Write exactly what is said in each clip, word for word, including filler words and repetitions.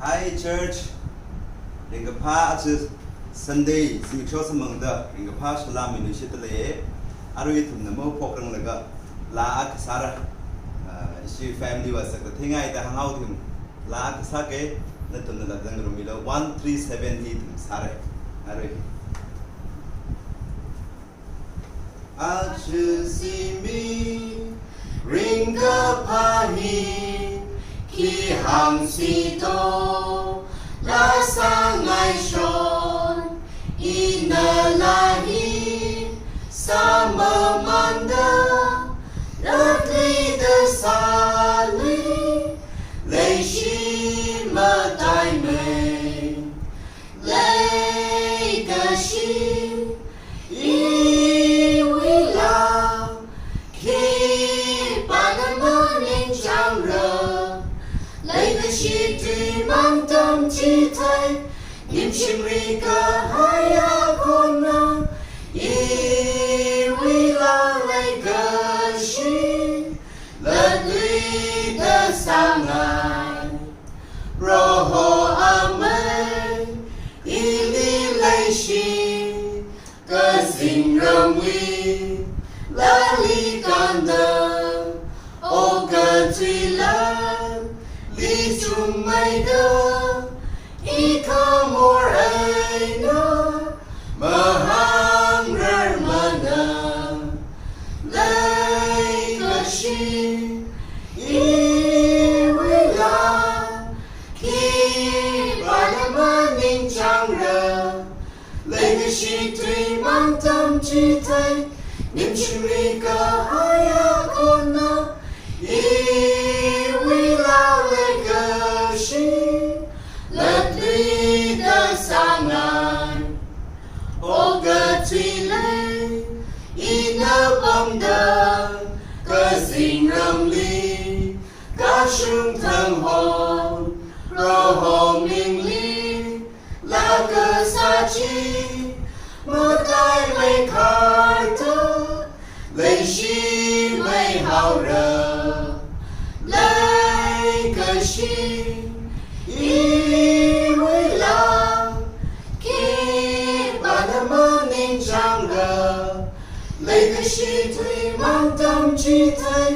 Hi church, ringkaphā aja Sunday, zimiksho samphangda ringkaphā salām miluishitda lei. Arui ithumna maphokranglaga laa akha sāra. Ah, ishi family vāsakda theingaida hānghaothei, laa akha sāke, nathumna latda ngarummilu, one three seven hi ithum sāra. Arui. Aja zimiksho ringkaphā hi khi hāngsido, laa sāngaishon, ina laa hi sāmamānda, latluida sālui, leishi mataimei. Leikashi iwui laa, khipāna maningchāngra. Leikashi tui mantam chithei, nimshimri kahai akhonna, iwui laa leikashi, latluida sāngai. Proho amei, ili leishi kazingramwui laali kānda, okathuilaali chungmeida, ikhamor eina mahāngrarmana. Leikashi iwui laa, khipāna maningchāngra. Leikashi tui mantam chithei, nimshimri kahai akhonna, iwui laa leikashi, latluida sāngai. Okathuili ina pamda, kazingramli kashung thang hon, Proho mingli laa kasā chi mataimei kharda, leishimei haora. Leikashi iwui laa, khipāna maningchāngra. Leikashi tui mantam chithei,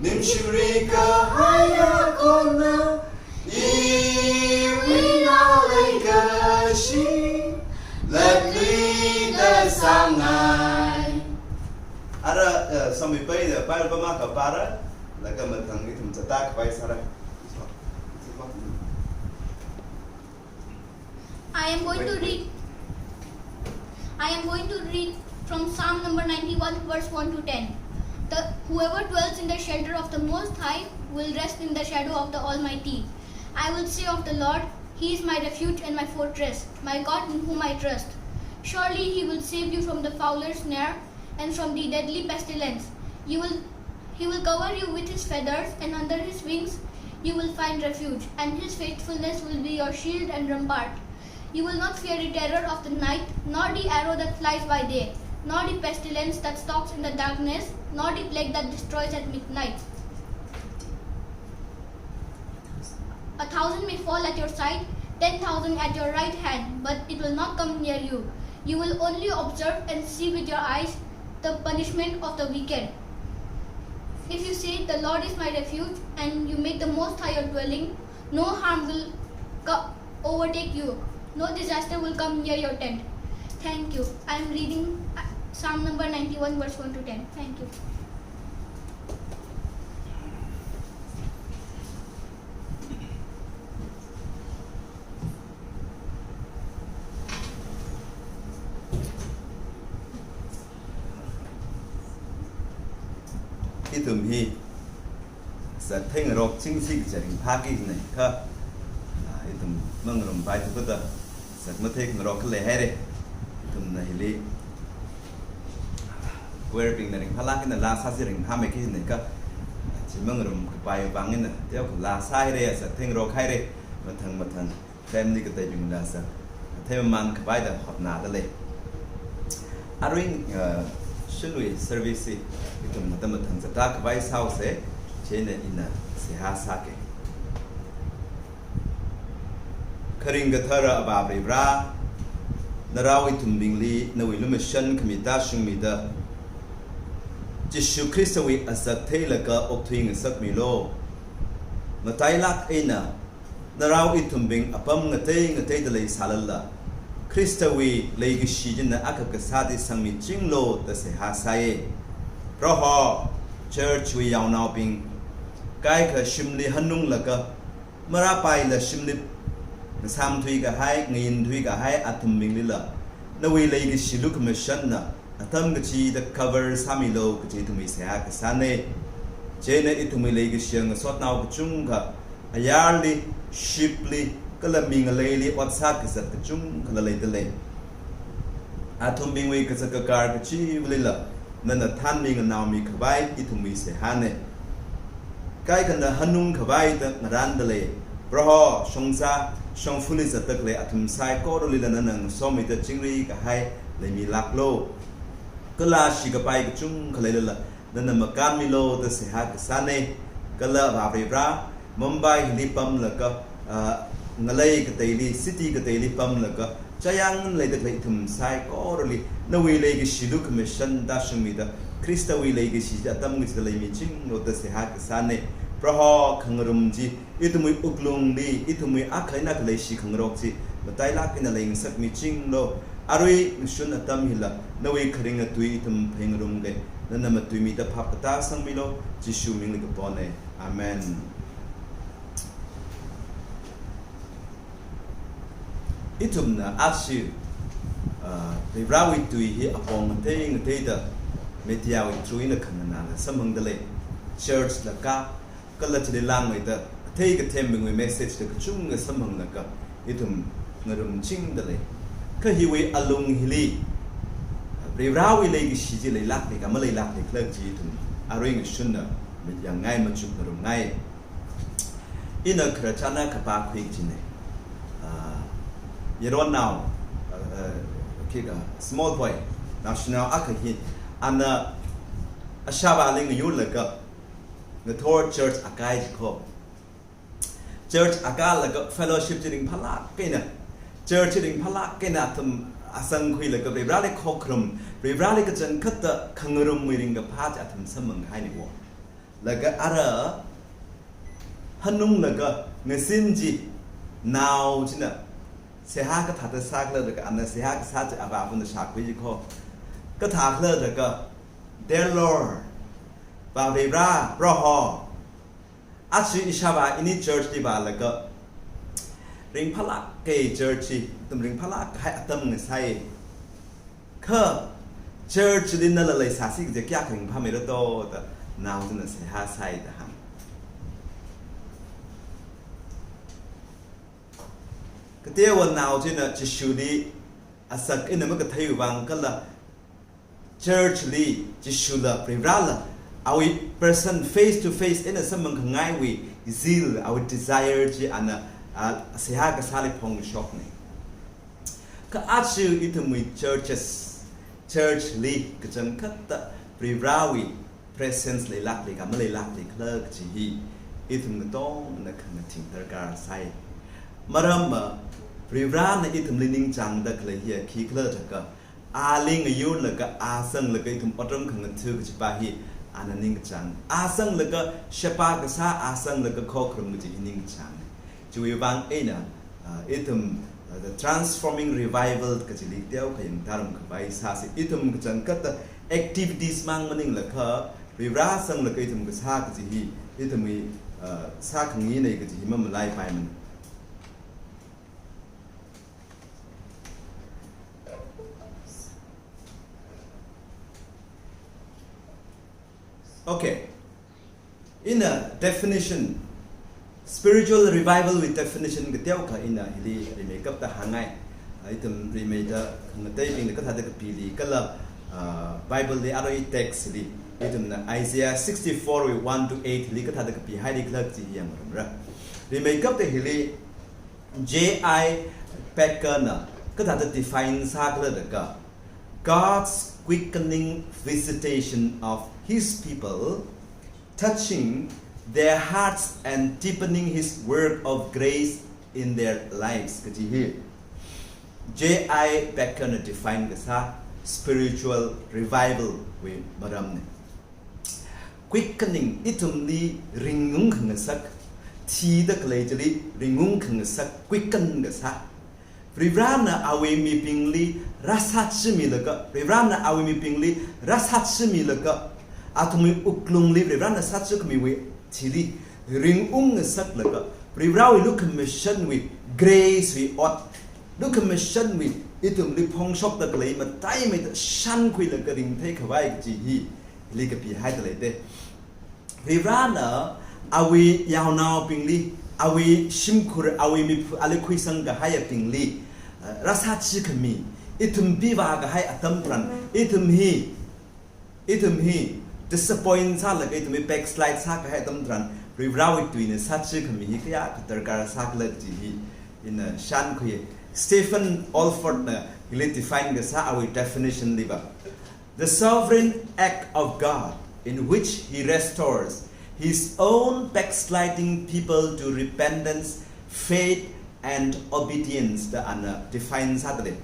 nimshimri kahai akhonna, iwui laa leikashi, latluida sāngai. Ara, eh, Songmipaina Bible pāma kapāra, laga mathang ithum zatkhavai sāra. I am going to read, I am going to read from Psalm number ninety-one, verse one to ten. The, whoever dwells in the shelter of the Most High will rest in the shadow of the Almighty. I will say of the Lord, "He is my refuge and my fortress, my God in whom I trust." Surely he will save you from the fowler's snare and from the deadly pestilence. You will, he will cover you with his feathers, and under his wings you will find refuge, and his faithfulness will be your shield and rampart. You will not fear the terror of the night, nor the arrow that flies by day, nor the pestilence that stalks in the darkness, nor the plague that destroys at midnight. A thousand may fall at your side, ten thousand at your right hand, but it will not come near you. You will only observe and see with your eyes the punishment of the wicked. If you say, "The Lord is my refuge," and you make the Most High your dwelling, no harm will co-, overtake you, no disaster will come near your tent. Thank you. I am reading, uh, Psalm number ninety-one, verse one to ten. Thank you. Ithum hi zatheingarok chingsi kaja ringphāki kajina kha, ah, ithum mangarumpai thuda zatmatheingarok khalei haira. Ithumna hili choir bingna ringphālāk eina laa sāsi ringphāmeiki kajina kha, chi mangarum kapai vang eina teokha laa sāhaira, zatheingarok haira, mathang mathang family kateibingla sā, athei mamān kapaida hotnāda lei. Arui, uh, shunwui service hi ithum mathang mathang zatkhavai sāhaosa, chieina ina seihā sāki. Kharing kathara Avā Varivara, narao ithumbingli nawui lumashan khami tāshungmida, Jishu Khristawui azak theilaga okthui ngasakmilu. Matailāk eina, narao ithumbing apam ngatei ngateida leisālala, Khristawui leikashi china akha kasāda sangmichinglu da seihā sāi. Proho, church wui yaonaobing, kaikha shimli hanunglaga, marāpaila shimli ngasāmthui kahai, ngayinthui kahai athumbinglila, nawui leikashi lukhamashanna atam kachida cover sāmilu kaji ithumwui seihā kasāna. Chieina ithumwui leikashi ngasotnao kachungkha, ayarli, shipli, kala mi ngaleili ot sākazat kachungkhala leidalei. Athumbingwui kazat kakar kachivalila, nana thanmi nganaomi khavai ithumwui seihāna. Kaikhana hanung khavaida ngarāndalei. Proho, shongza, shongfali zatdalei athum saikoralila nana ngasomida chingri kahai leimilāklu. Kala shikapai kachungkha leilala, nana makānmilu da seihā kasāna. Kala Avā Varivara, Mumbai hili pamlaga, ah, ngalei kateili, city kateili pamlaga, chayang leidalei ithum saikorali, nawui leikashi lukhamashan tāshungmida, Khristawui leikashi chi atam kachida leimichinglu da seihā kasāna. Proho, khangarum chi, ithumwui wuklungli, ithumwui akha eina akha leishi khangarok chi, matailāk eina leingasakmichinglu. Arui ngashun atam hila, nawui kharinga tui ithum phāngarumga, nana matuimida phap katā sangmilu, Jishu mingli kapona. Amen. Ithumna ashi, ah, Varivarawui tui hi apong ngatei ngateida media wui through eina khanganāla samphangdalei. Church la kā, kala chili langmeida, athei kathembingwui message la kachungkha samphanglaga, ithum ngarumchingdalei. Kha hiwui alung hili, Varivarawui leikashi chi leilākli ka maleilākli khala chi ithum arui ngashunna mityangngai machukngarumngai. Ina khararchan akha pākhui kajina. Ah, yaronnao, ah, ah, khikha, small boy, naoshinao akha hi, ana ashāvāli ngayurlaga, ngathor church akāi jikho. Church akālaga fellowship chi ringphālāk eina, church chi ringphālāk eina athum asang khuilaga Varivarali khokharum, Varivarali kachangkhatta khangarumwui ringkaphā chi athum samphanghaina wo. Laga ara hanunglaga ngasin chi nao china seihā kathāda sākhala laga ana seihā kasā chi avāvana shākhui jikho. Kathākhala laga, "Dear Lord, Vā Varivara, Proho, ashi ishāvā ini church li vālaga ringphālāka, church chi atam ringphālāk kahai atam ngasai. Kha church li nala leisāsi kaje kayākha ringphāmeira to?" da nao china seihā sāi da hāng. Kateowa nao china Jishuli azak eina makatheiwui vang kala church li Jishula Varivarala awui person face to face eina samphang khangaiwui zeal, awui desire chi ana, ah, seihā kasāli phongshokna. Kha aja ithumwui churches, church li kachangkhatta Varivarawui presence leilākli ka maleilākli khala kaji hi ithum katongna khangathing darkar sai. Maramva Varivarana ithumli ningchāngda khalei hiya khikhala jiakha, ali ngayurlaga a zanglaga ithum otram khangatha kajipa hi ana ningchāng. A zanglaga sheba kasā, a zanglaga khokharum kaji hi ningchāng. Chiwui vang eina, ah, ithum, ah, the transforming revival kajili teokha yangtharum khavai sāsi. Ithum kachangkhatta activities mang maningla kha, Varivara zanglaga ithum kasā kaji hi, ithumwui, ah, sākhangayi nei kaji hi mamalaipaimana. Okay. Ina definition, spiritual revival wui definition kateokha ina hili rimeikapta hāngngai. Ithum rimeida khangateibingna kathāda kapili kala, ah, Bible li arui text li, ithumna Isaiah sixty-four wui one to eight li kathāda kapihaili khala kaji yangngarumra. Rimeikapta hili J I Packer na kathāda define sākhala jiakha, "God's quickening visitation of his people, touching their hearts and deepening his work of grace in their lives kaji hi J I Packer na define kasā spiritual revival wui maramna. Quickening, ithumli ringung khangasak, thida khalei chili ringung khangasak, quicken kasā. Varivarana awui mibingli rāsāchimilaga, Varivarana awui mibingli rāsāchimilaga, athumwui wuklungli Varivarana sāchikhamiwui thili ringung ngasaklaga, Varivarawui lukhamashanwui, grace wui ot, lukhamashanwui ithumli phongshokda khalei mataimeida shānkhuilaga ringthei khavai kaji hi, hili kapihaida leite. Varivarana awui yaonaobingli, awui shimkhur, awui miphu, ali khuisang kahaiyabingli, eh, rāsāchikhami, ithum pivā kahai atam tharan, ithum hi, ithum hi disappoint sālaga, ithum hi backslide sākahai atam tharan, Varivarawui tuina sāchikhami hi kayākha darkar sākhala kaji hi ina shānkhui. Stephen Holford na hili define kasā awui definition liva, "The sovereign act of God in which he restores his own backsliding people to repentance, faith, and obedience," da ana define sāda lei.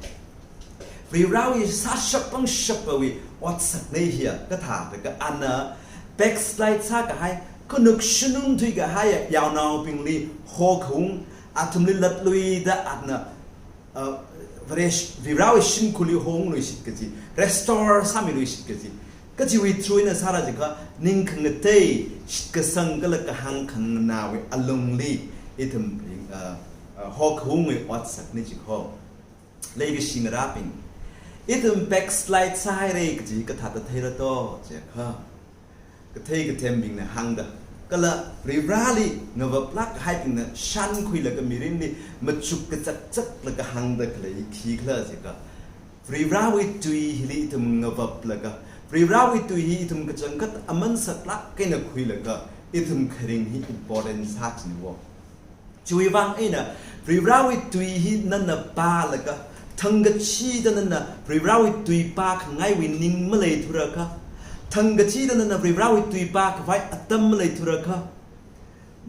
Varivarawui sāshap pangshapwui otsakna hiya, kathāda ka ana backslide sākahai, khanuk shanung thuikahai yaonaobingli hokhaung, athumli latluida ana, uh, Varesh-, Varivarawui shimkhurli hongluishit kaji, restore sāmiluishit kaji. Kajiwui through eina sāra jiakha, ning khangatei, shitkasang kala kahāng khanganāwui alungli, ithum, uh, uh, hokhaungwui otsakna jiko. Leikashi ngarābing, ithum backslide sāhaira kaji kathāda theira to jiakha, kathei kathembingna hāngda, kala Varivarali ngavaplāk kahaibingna shānkhuilaga mirinli machuk kachakchaklaga hāngda khalei khikhala jiakha, Varivarawui tui hili ithum ngavaplaga, Varivarawui tui hi ithum kachangkhat aman saklāk eina khuilaga, ithum kharing hi important sā chiniwo. Chiwui vang eina, Varivarawui tui hi nana pālaga, thangkachida nana Varivarawui tui pākhangaiwui ning maleithurakha, thangkachida nana Varivarawui tui pākhavai atam maleithurakha,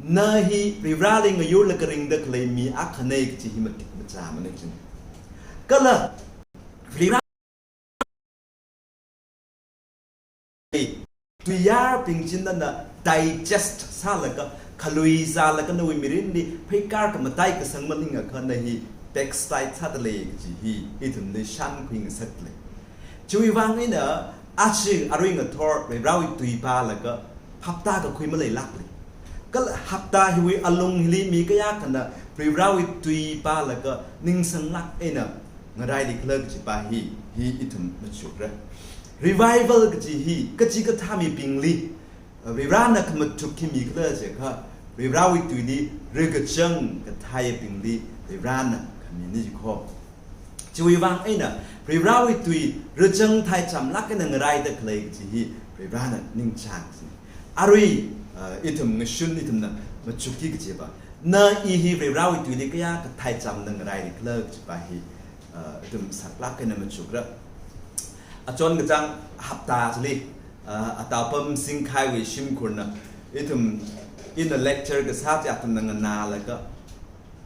na hi Varivarali ngayurlaga ringda khalei mi akhana kaji hi matik machāmana china. Kala Varivara tuiyārbing chi nana digest sālaga, khalui zālaga nawui mirinli pheikar kamatai kasang maningakha na hi backslide sāda lei kaji hi ithumli shānkhui ngasak lei. Chiwui vang eina, aja arui ngathor Varivarawui tui pālaga hapta kakhui maleilāk lei. Kala hapta hiwui alung hili mi kayākhana Varivarawui tui pālaga ningsanglāk eina ngarailikhala kajipa hi, hi ithum machukra. Revival kaji hi, kachikathā mibingli, uh, Varivarana khamathuk khi mikhala jiakha, Varivarawui tuili rakachang kathaiyabingli Varivarana khamina jiko. Chiwui vang eina, Varivarawui tui rachang theichamlāk eina ngaraida khalei kaji hi Varivarana ningchāng sini. Arui, uh, ithum ngashun ithumna machukki kajipa, na i hi Varivarawui tuili kayākha theichamna ngarailikhala kajipa hi, uh, ithum saklāk eina machukra. Achon kachāng hapta chili, uh, ataupam singkhaiwui shimkhurna, ithum, ina lecture kasā chi athumna nganālaga,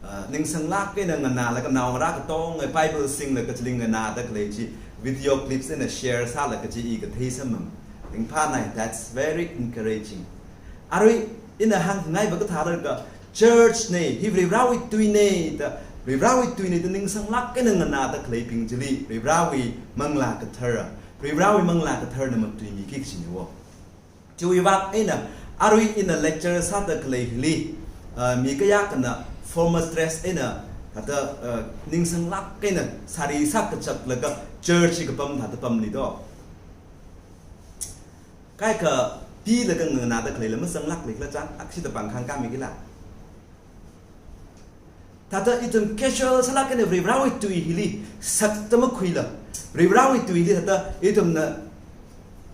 uh, ningsanglāk eina nganālaga naongarā katonga Bible singlaga chili nganāda khalei chi video clips eina share sālaga chi i kathei samphang. Ringphānai, that's very encouraging. Arui ina hāngngaiva kathālaga, church na, hi Varivarawui tuina da, Varivarawui tuina da ningsanglāk eina nganāda khaleibing chili, Varivarawui Manglā Kathara, Varivarawui Manglā Katharana matuimiki kajiniwo. Chiwui vang eina, arui ina lecture sāda khalei hili, uh, mi kayākhana formal dress eina, thāda, uh, ningsanglāk eina sari sākachaklaga church hi kapam thāda pamli do. Kaikha pilaga nganāda khaleila mazanglāk leikhala chāng, akshida pāng khangkāmikila. Thāda ithum casual sālāk eina Varivarawui tui hili sakta makhuila, Varivarawui tui hili thāda ithumna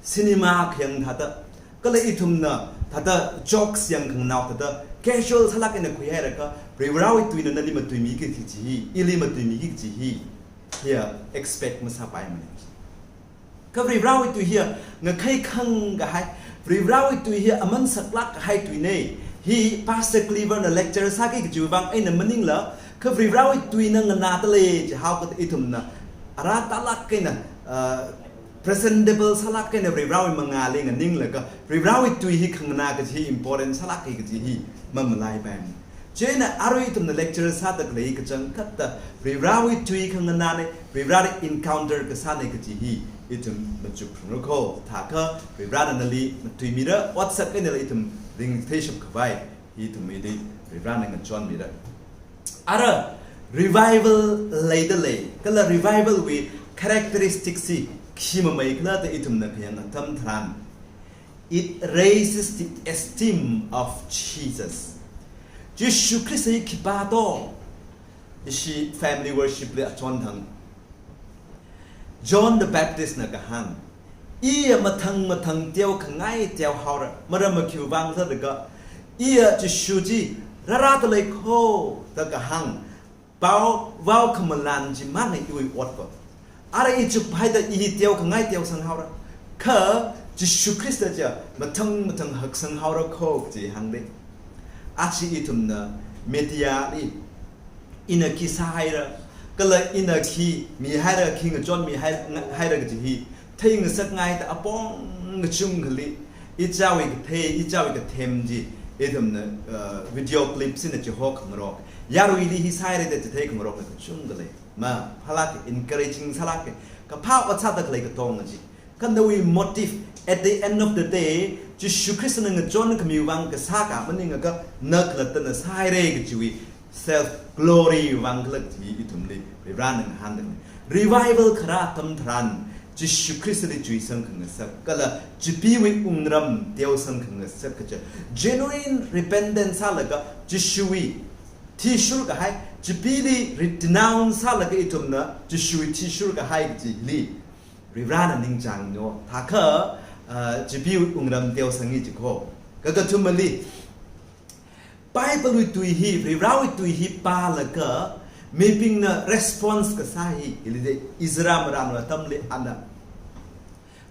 cinema khayang thāda, kala ithumna thāda jokes yangkhanganao thāda casual sālāk eina khuihairakha, Varivarawui tuina nali matuimiki kaji hi, ili matuimiki kaji hi, hiya expect masāpaimana. Kha Varivarawui tui hiya ngakhai khangkahai, Varivarawui tui hiya aman saklāk kahai tuina, Hi Pastor Cleaver na lecture sāki kajiwui vang eina maningla, kha Varivarawui tuina nganāda lei jihaokida ithumna, ara tālāk eina, uh, presentable sālāk eina Varivarawui mangāli nganinglaga, Varivarawui tui hi khanganā kaji hi important sālāka kaji hi mamalaipaimana. Chieina arui ithumna lecture sāda khalei kachangkhatta, Varivarawui tui khanganāna, Varivarali encounter kasāna kaji hi ithum machukphalungra kho. Thākha Varivarana nali matuimira, WhatsApp einala ithum ringtheishap khavai, ithum ili Varivarana ngachonmira. Ara revival leida lei, kala revival wui characteristics hi khi mamaikhala da ithumna khayang atam tharan, it raises the esteem of Jesus. Jishu Khrista hi khipā to? Ishi family worship li achon thang John the Baptist na kahāng, iya mathang mathang teokhangai teohaora, maram makhiwui vang sālaga, iya Jishu chi rārāda lei kho da kahāng pao vaokhamalan chimang iwui otva. Ara i chuphaida i teokhangai teosanghaora, kha Jishu Khrista chi mathang mathang haksanghaora kho kaji hāngda. Aja ithumna media li ina khi sāhaira, kala ina khi mihaira, khi ngachonmi hai-, nga-, haira kaji hi theingasakngaida apong kachungkhali ichāwui kathei, ichāwui kathem chi ithumna, uh, video clips eina chihokhangarok, yaruili hi sāhaira da chitheikhangarokna kachungkha lei. Maphālāka, encouraging sālāka, kaphā ot sāda khalei katonga chi. Kha nawui motive, at the end of the day, Jishu Khristana ngachonkhamiwui vang kasā akha maningakha na khalattana sāhaira kajiwui self glory vang khala kaji ithumli Varivarana ngahānda lei. Revival kharā atam tharan Jishu Khristali chuisang khangasak, kala Chipeewui wungram teosang khangasak kaja, genuine repentance sālaga Jishuwui thishur kahai, Chipeeli re-, denounce sālaga ithumna Jishuwui thishur kahai kajili Varivarana ningchāngno. Thākha, uh, Chipeewui wungram teosang i chi kho. Kakathumali, Bible wui tui hi, Varivarawui tui hi pālaga mibingna response kasā hi, hili de Ezra marān atamli ana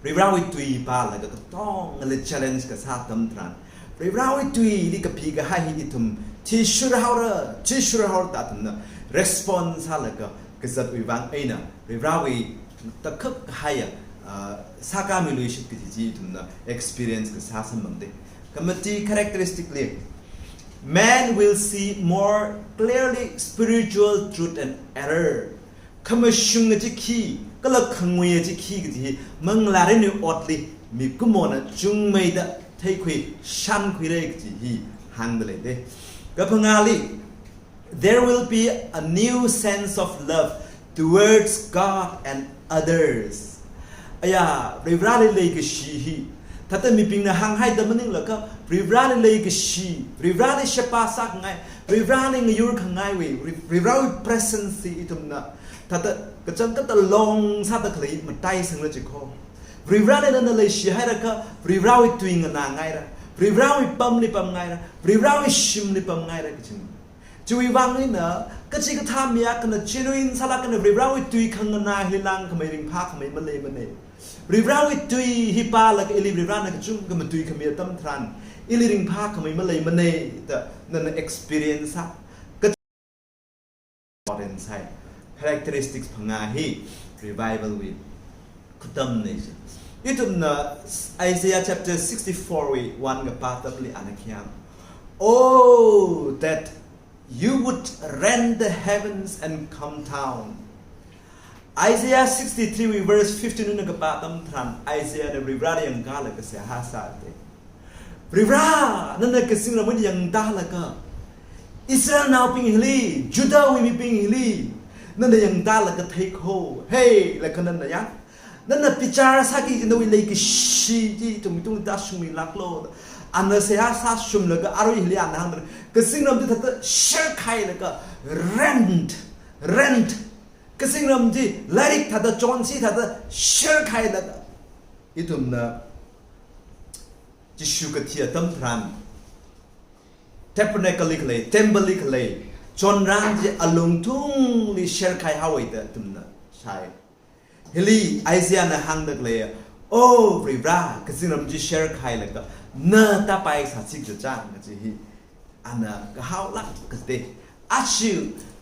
Varivarawui tui pālaga katongali challenge kasā atam tharan, Varivarawui tuili kapi kahai hi ithum thishur haora, thishur haora da ithumna response sālaga kazatwui vang eina Varivarawui takhak kahaiya, ah, sākāmiluishit kaji chi ithumna experience kasā samphangda. Khamati characteristic li, man will see more clearly spiritual truth and error. Khamashung kaji khi, kala khangui kaji khi kaji hi manglā rinwui otli mikumona chungmeida theikhui shānkhuira kaji hi hāngda leida. Kaphangāli, there will be a new sense of love towards God and others. Aya, Varivarali leikashi hi thāda mibingna hānghaida maninglaga, Varivarali leikashi, Varivarali sheba sākhangai, Varivarali ngayur khangaiwui, Vari-, Varivarawui presence hi ithumna thāda kachangkhatta long sāda khalei mataisangla chi kho. Varivarali nana leishi hairakha, Varivarawui tui nganāngaira, Varivarawui pamli pamngaira, Varivarawui shimli pamngaira kaji. Chiwui vang eina, kachikathā mi akhana genuine sālaga Varivarawui tui khanganā hili langkhamei ringphākhamei maleimanei. Varivarawui tui hi pālaga ili Varivarana kachungkha matui khami atam tharan, ili ringphākhamei maleimanei da nana experience sā. Ka-, important sāi. Characteristics phangā hi revival wui khutamnei chi. Ithumna Isaiah chapter sixty-four wui one kapā atamli ana khi hāng, "Oh, that you would rend the heavens and come down." Isaiah sixty-three wui verse fifteen na kapā atam tharan, Isaiah na Varivarali yangkālaga seihā sāda, "Varivara, nana kazingram yangtālaga, Israelnaobing hili, Judahwui mibing hili, nana yangtālaga thei kho. Hei, laga nana yang, nana bichar sāki kaji nawui leikashi chi ithum tungda shungmilāklo." Ana seihā sāshunglaga arui hili ana hāngda, kazingram chi thāda sherkhailaga, rend, rend. Kazingram chi lairik thāda chonsi thāda sherkhailaga, ithumna Jishu kathi atam tharan tabernacle li khalei, temple li khalei chonrang chi alungthungli sherkhai haowa da ithumna shāi. Hili Isaiah na hāngda khalei, "Oh, Varivara, kazingram chi sherkhailaga, na tāpai sāsi kachang," kaji hi ana kahaolāk kajite. Aja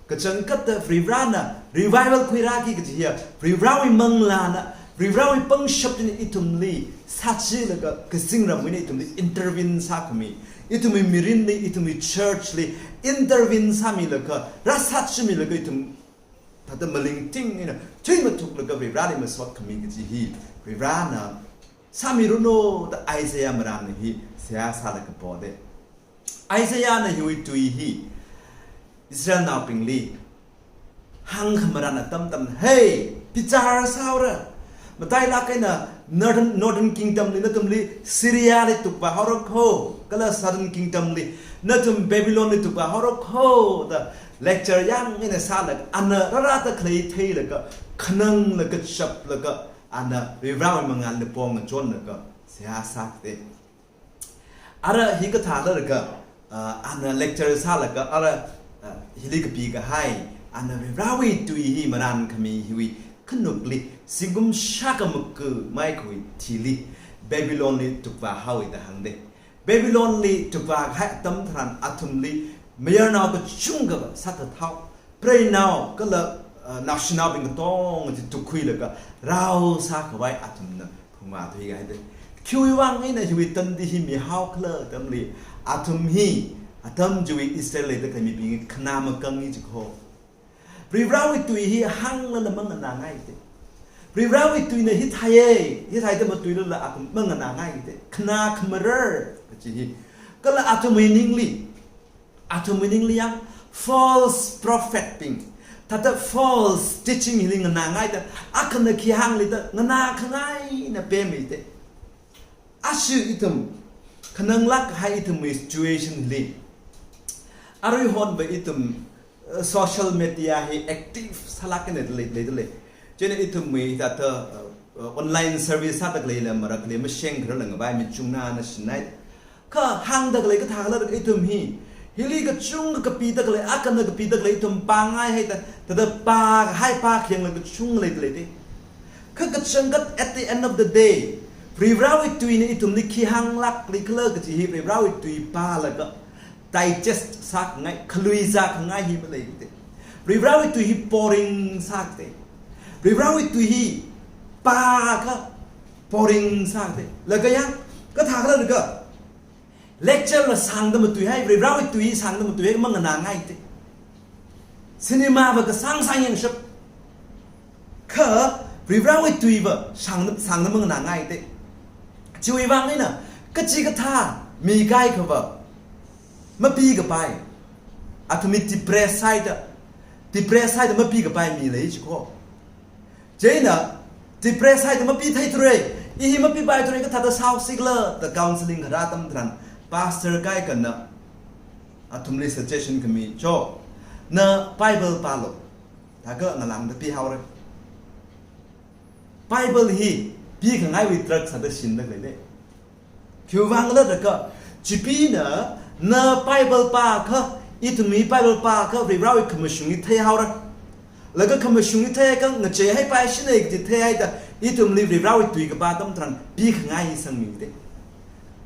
kachangkhatta Varivarana revival khuirāki kaji hiya, Varivarawui manglāna, Varivarawui pangshap china ithumli sāchilaga, kazingramwui eina ithumli intervene sākhami, ithumwui mirinli, ithumwui church li intervene sāmilaga, rāsāchimilaga ithum thāda malingting eina thuimathuklaga Varivarali masotkhami kaji hi Varivarana sāmiranu da Isaiah marānna hi seihā sālaga pode. Isaiahna hiwui tui hi Israelnaobingli hāngkhamarān atam atamna, hey, bichar sāhaora. Matailāk eina Northern, Northern Kingdom li nathumli Syria li tukvāhaora kho, kala Southern Kingdom li nathum Babylon li tukvāhaora kho da lecture yāng eina sālaga, ana rārāda khalei theilaga, khananglaga, chaplaga, ana Varivarawui mangāli pong ngachonlaga seihā sākte. Ara hikathā lalaga, ah, ana lecture sālaga, ara, ah, hili kapikahai, ana Varivarawui tui hi marānkhami hiwui khanukli, zingkum shākha makhamaikhui thili, Babylon li tukvāhaowa da hāngde. Babylon li tukvākahai atam tharan athumli mayarnao kachungkhava sāthat hao. Preinao kala, ah, naoshinaobing katonga chi tukkhuilaga rao sākhavai athumna phungvā thuihaide. Khiwui vang eina hiwui tandi hi mihaokhala atamli, athum hi, atam chiwui Israel leida khalei mibing hi khanā makang hi chi kho. Varivarawui tui hi hānglala manganāngaite. Varivarawui tuina hithāye, hithāye da matuilala athum manganāngaite. Khanā khamarar kaji hi. Kala athumwui ningli, athumwui ningli yāng false prophet bing, thāda false teaching hili nganāngaida, akhana khi hāngli da nganākhangaina pemite. Aja ithum khananglāk kahai ithumwui situation li, aruihonva ithum, uh, social media hi active sālāk eina lei, leida lei. Chieina ithumwui thāda, uh, uh, online service sāda khaleila marak khalei masheng khararla ngavai mi chungnāna shinai. Kha hāngda khalei kathākhala ithum hi, hili kachungkha kapida khalei, akhana kapida khalei ithum pāngai haida, thāda pākahai pākhayangla kachungkha leida leite. Kha kachangkhat, at the end of the day, Varivarawui tuina ithumli khi hānglāklikhala kaji hi Varivarawui tui pālaga digest sākhangai, khaluizākhangai hi maleite. Varivarawui tui hi boring sākte. Varivarawui tui hi pākha boring sākte. Laga yāng, kathākhala laga, lecture la sāngda matuihai, Varivarawui tui sāngda matuihai, manganāngaite. Cinema va kasāng sāng yangshap. Kha Varivarawui tuiva sāngda, sāngda manganāngaite. Chiwui vang eina, kachikathā mikahaikhava mapikapai. Athum hi depress sāhaida, depress sāhaida mapikapai mi lei chi kho. Chieina, depress sāhaida mapitheithura, i hi mapipaithura, kathāda sāhaosikhala da counseling kharā atam tharan, pastor kaikhana athumli suggestion khami, cho, na Bible pālu, da khangalāngda pihaora. Bible hi pikhangaiwui drug sāda shinda leile. Khiwui vangkhala da kha, chibingna, na Bible pākha, ithumwui Bible pākha, Varivarawui khamashung hi theihaora. Laga khamashung hi theiakha, ngacheihaipaishina kaji theihaida, ithumli Varivarawui tui kapā atam tharan pikhangai hi sangmite.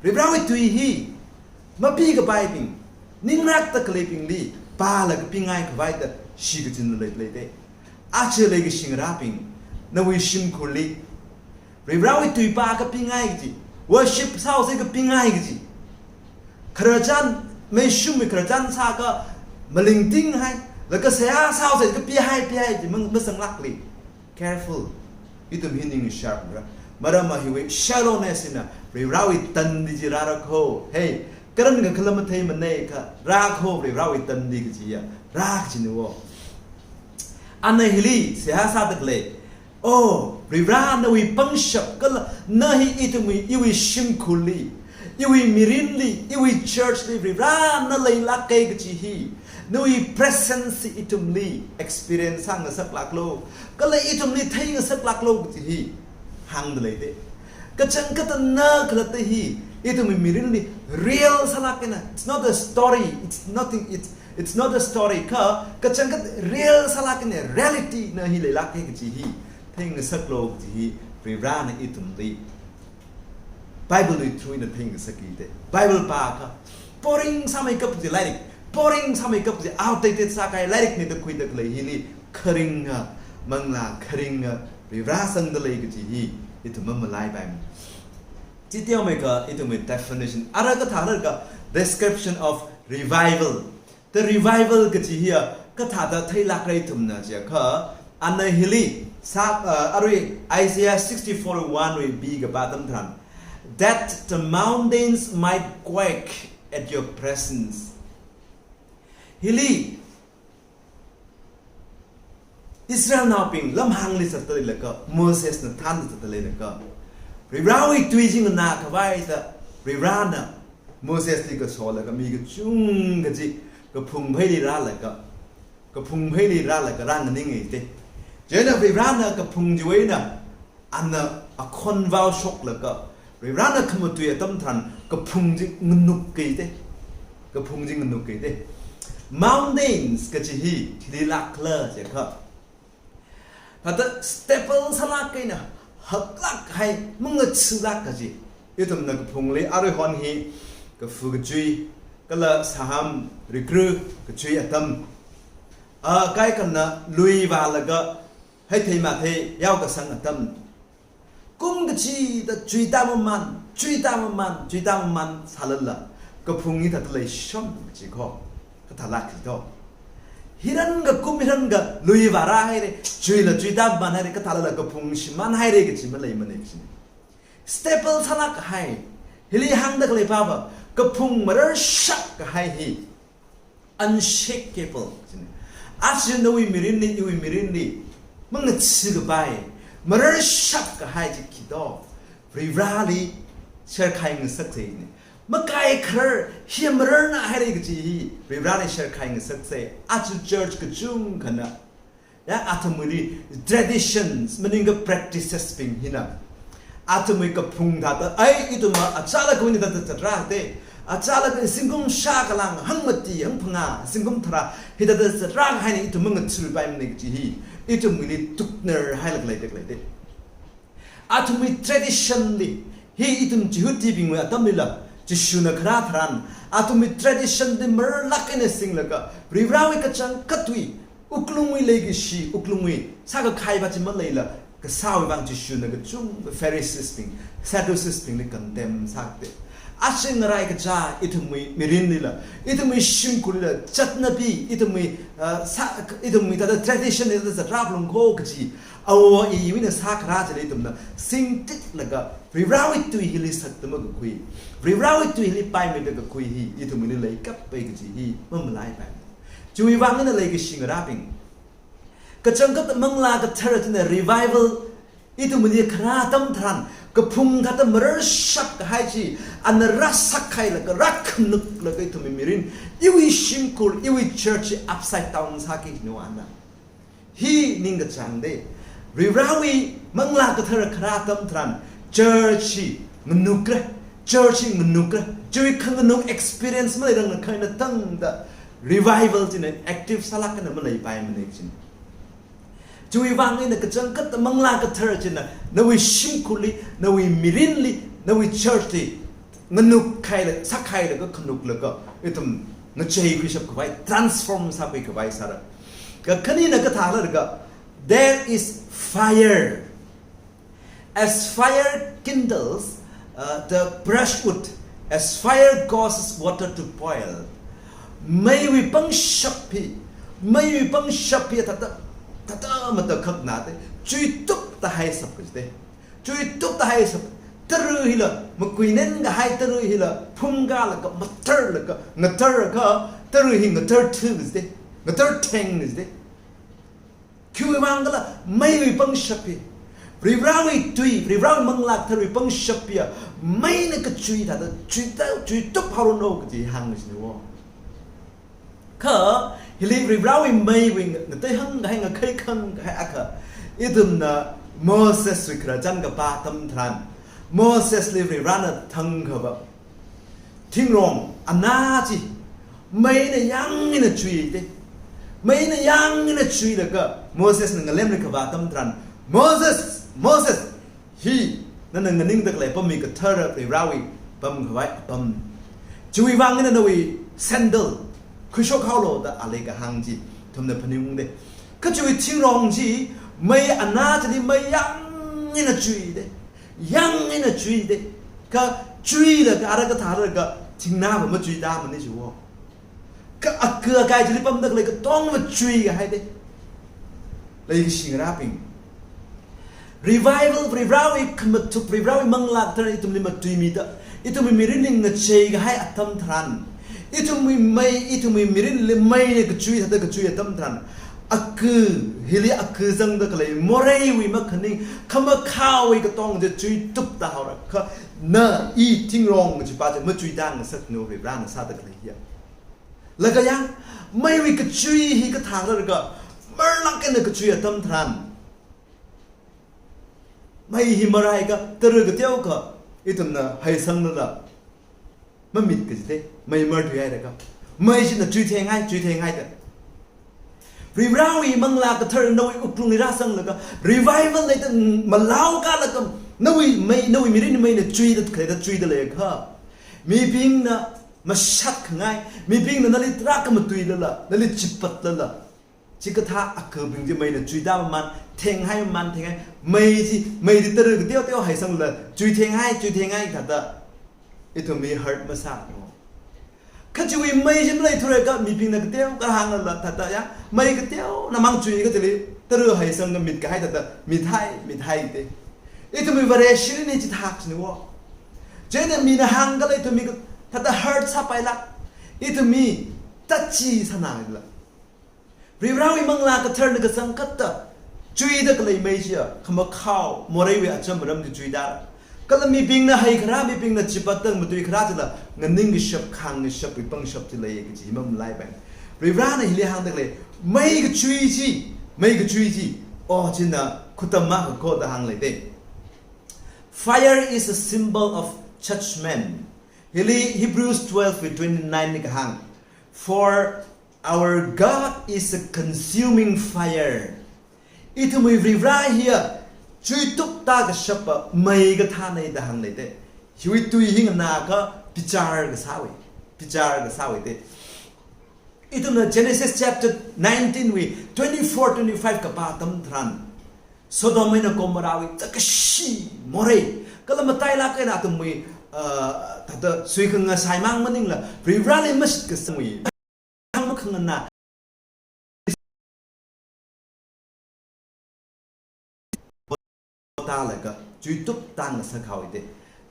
Varivarawui tui hi mapikapaibing, ningrakda khaleibingli pālaga pingaikhavai da shichin leida leite. Aja leikashi ngarābing, nawui shimkhurli Varivarawui tui pākha pingai kaji, worship sāhaosa kha pingai kaji, khararchan, meishumwui khararchan sākha malingtinghai, laga seihā sāhaosa kha pihai, pihai kaji mang-, masanglākli. Careful. Ithum hi ning sharp ra. Maramva hiwui shallowness na Varivarawui tandi chi rāra kho. Hey, karankakhala matheimanei kha, rā kho Varivarawui tandi kajiya, rā kajina wo. Ana hili seihā sāda khalei, oh, Varivara nawui pangshap kala na hi ithumwui, iwui shimkhurli, iwui mirinli, iwui church li, Varivara na leilāka kaji hi, nawui presence hi ithumli experience sāngasaklāklu, kala ithumli theingasaklāklu kaji hi hāngda leite. Kachangkhatta na khalatta hi ithumwui mirinli real sālāk eina. It's not a story, it's nothing, it's, it's not a story. Kha, kachangkhat real sālāk eina, reality na hi leilāka kaji hi theingasaklu kaji hi Varivarana ithumli Bible wui through eina theingasakite. Bible pākha, Boring sāmeikap kaji lairik, boring sāmeikap kaji outdated sākahai lairikna da khuida khalei hili kharinga manglā, kharinga Varivara sangda lei kaji hi ithum mamalaipai. Chiteomeikha ithumwui definition, ara kathālaga description of revival. The revival kaji hiya kathāda theilākra ithumna jiakha, ana hili sā, uh, arui Isaiah sixty-four one wui B kapā atam tharan, "That the mountains might quake at your presence." Hili Israelnaobing lamhāngli zatda leilaga, Mosesna thānda zatda leilaga, Varivarawui tui chi nganākhavai da Varivarana Mosesli kasolaga mi kachungkha chi kaphung pheili rālaga, kaphung pheili rālaga rānganinga jite. Chieina Varivarana kaphung chiwui eina ana akhon vaoshoklaga, Varivarana khamatui atam tharan kaphung chi nganukkahai jite. Kaphung chi nganukkahai jite. Mountains kaji hi thili lākla jiakha, thāda stable sālāk eina haklākkahai, mangathālāk kaji. Ithumna kaphungli aruihon hi kafu kachui, kala saham rikru kachui atam, a, kaikhana lui vālaga heithei mathei yaokasang atam, kum kachida chuitāmamān, chuitāmamān, chuitāmamān sālala kaphung hi thāda leishon kaji kho, kathālāk kaji to. Hiranga kum hiranga lui vārāhaira, chuila chuitāmamānhaira, kathālala kaphung shimānhaira kaji maleimana kajina. Stable sālākkahai, hili hāngda khalei pava, kaphung mararshapkahai hi unshakable kajina. Aja nawui mirinli, iwui mirinli mangathākapai, mararshapkahai chi khi to, Varivarali sherkhai ngasaksa jina. Makai kharar hi mararnahaira kaji hi Varivarali sherkhai ngasaksa. Aja church kachungkhana, ya, athumwuili traditions, maningakha practices bing hina athumwui kaphung thāda, ai, ithumva achālakhawui eina thāda zatrā te, achālakha zingkum shākha lāng, hangmati, hangphangā, zingkum tharā, hithāda zatrāhaina ithum mangathāpaimana kaji hi ithumwuili tuknarhailāk leida khalei jite. Athumwui tradition li, hi ithum Jihudibingwui atamlila, Jishuna kharā tharan, athumwui tradition li mararlāk eina singlaga, Varivarawui kachangkhatwui, wuklungwui leikashi, wuklungwui sākakhaiva chi maleila, kasāwui vang Jishuna kachungkha Pharisees bing, Sadducees bingli condemn sākahai jite. Aja ngarai kachā ithumwui mirinlila, ithumwui shimkhurlila, chatnabi, ithumwui, uh, sā, ithumwui thāda tradition li thāda zatrā phalungkho kaji, awo ayiwui eina sākharā chili ithumna singtitlaga, Varivarawui tui hili sakda makakhui, Varivarawui tui hili paimeida kakhui hi ithumwuili leikapai kaji hi mamalaipai. Chiwui vang eina leikashi ngarābing, kachangkhat Manglā Kathara china revival ithumwuili kharā atam tharan, kaphung thāda mararshapkahai chi ana rāsakhailaga, rākhanuklaga ithumwui mirin, iwui shimkhur, iwui church chi upside down sāki kajina ana. Hi ningkachāng jite. Varivarawui Manglā Kathara kharā atam tharan, church hi nganukra, church hi nganukra, chiwui khanganuk experience maleiranglaga eina tangda revival china active sālāk eina maleipaimana kajina. Chiwui vang eina kachangkhat Manglā Kathara china nawui shimkhurli, nawui mirinli, nawui church li nganukkhaila, sākhailaga, khanuklaga, ithum ngacheikhuishapkhavai, transform sākhuikhavai sāra. Kakhanina kathālaga, there is fire. As fire kindles, uh, the brushwood, as fire causes water to boil. Meiwui pangshap hi, meiwui pangshap hi thāda, thāda matakhakna jite, chuitupda haishap kaji jite. Chuitupda haishap, tara hila, makuinen kahai tara hila phungkālaga, matarlaga, ngatarlaga, tara hi ngatarthu kaji jite, ngatartheng kaji jite. Khiwui vang khala, meiwui pangshap hi. Varivarawui tui, Varivarawui Manglā Katharawui pangshap hiya, meina kachui thāda, chuita, chuitup haoranu kaji hāng kajina wo. Kha, hili Varivarawui meiwui nga-, ngateihāng kahai, ngakheikhāng kahai akha, ithumna Moseswui khararchan kapā atam tharan, Mosesli Varivarana thangkhava thingrong anā chi, meina yāng eina chuite. Meina yāng eina chuilaga, Mosesna ngalemli kavā atam tharan, "Moses, Moses, hi, nana nganingda khalei apam hi kathara Varivarawui pamkhavai apam. Chiwui vang eina nawui sandal khuishok haolu da ali kahāng chi ithumna phaningungde. Kha chiwui thingrong chi mei anā chili mei yang eina chuide. Yang eina chuide. Kha chuilaga ara kathālaga thingnā va machuitāmane chiwo. Kha aka akai chili pamda khalei katonga va chuikahaide. Leikashi ngarābing, revival, Varivarāwui khamathuk, Varivarāwui Manglā Kathara ithumli matuimida, ithumwui mirinli ngachei kahai atam tharan, ithumwui mei, ithumwui mirinli meina kachui thāda kachui atam tharan, aka, hili aka zangda khalei moreiwui makhaning, khamakhaowui katonga chi chuitupta haora. Kha na, i thingrong kajipa chi machuitāngasakmanu, Varivarāna sāda khalei hiya. Laga yang, meiwui kachui hi kathālaga, marlāk eina kachui atam tharan, mei hi maraiakha, tara kateokha ithumna heisanglala mamit kajide, mei marthuihailaga. Mei china chuitheingai, chuitheingai da. Varivarāwui Manglā Kathara nawui wuklungli rāzanglaga, revival leida malaokalaga, nawui mei, nawui mirin meina chuida khaleida chuida leiakha, mibingna mashatkhangai, mibingna nali tarākha matuilala, nali chipatlala, chikathā akabing chi meina chuitāmamān, thenghaiman thenghai, mei chi, mei chi tara kateoteo heisanglala, chuitheingai, chuitheingai thāda ithumwui hurt masāmana. Kha chiwui mei chi maleithuakha mibingna kateokha hānglala thāda ya, mei kateonamang chuikha chili tara heisangda mitkahai thāda mithai, mithaide. Ithumwui Vareshi mirin hi chithākhanao. Chieina mina hāngkhala ithumwui ka, thāda hurt sāpaila. Ithumwui tachi sānala. Varivarāwui Manglā Katharana kazang kathāda chuida khalei mei chiya, khamakhao, moreiwui acham aram chi chuida. Kala mibingna heikharā, mibingna chipatda matuikharā chila, nganing kashap, khāng kashapwui pangshap chi lei kaji mamalaibing. Varivarāna hili hāngda khalei, mei kachui chi, mei kachui chi, o china khutam makakho da hāngleide. Fire is a symbol of judgment. Hili Hebrews twelve wui twenty-nine li kahāng. For our God is a consuming fire. Ithumwui Varivarā hiya chuitupta kashapa mei kathānei da hāngleide. Hiwui tui hi nganākha bichar kasāwui, bichar kasāwuide. Ithumna Genesis chapter nineteen wui twenty-four, twenty-five kapā atam tharan, Sodom eina Gomorrah wui chākashi morei, kala matailāk eina athumwui, uh, thāda suikhangasai mang maningla, Varivarāli mashitkasangwui, khang makhanganā, tālaga chuitupta ngasakhaoide.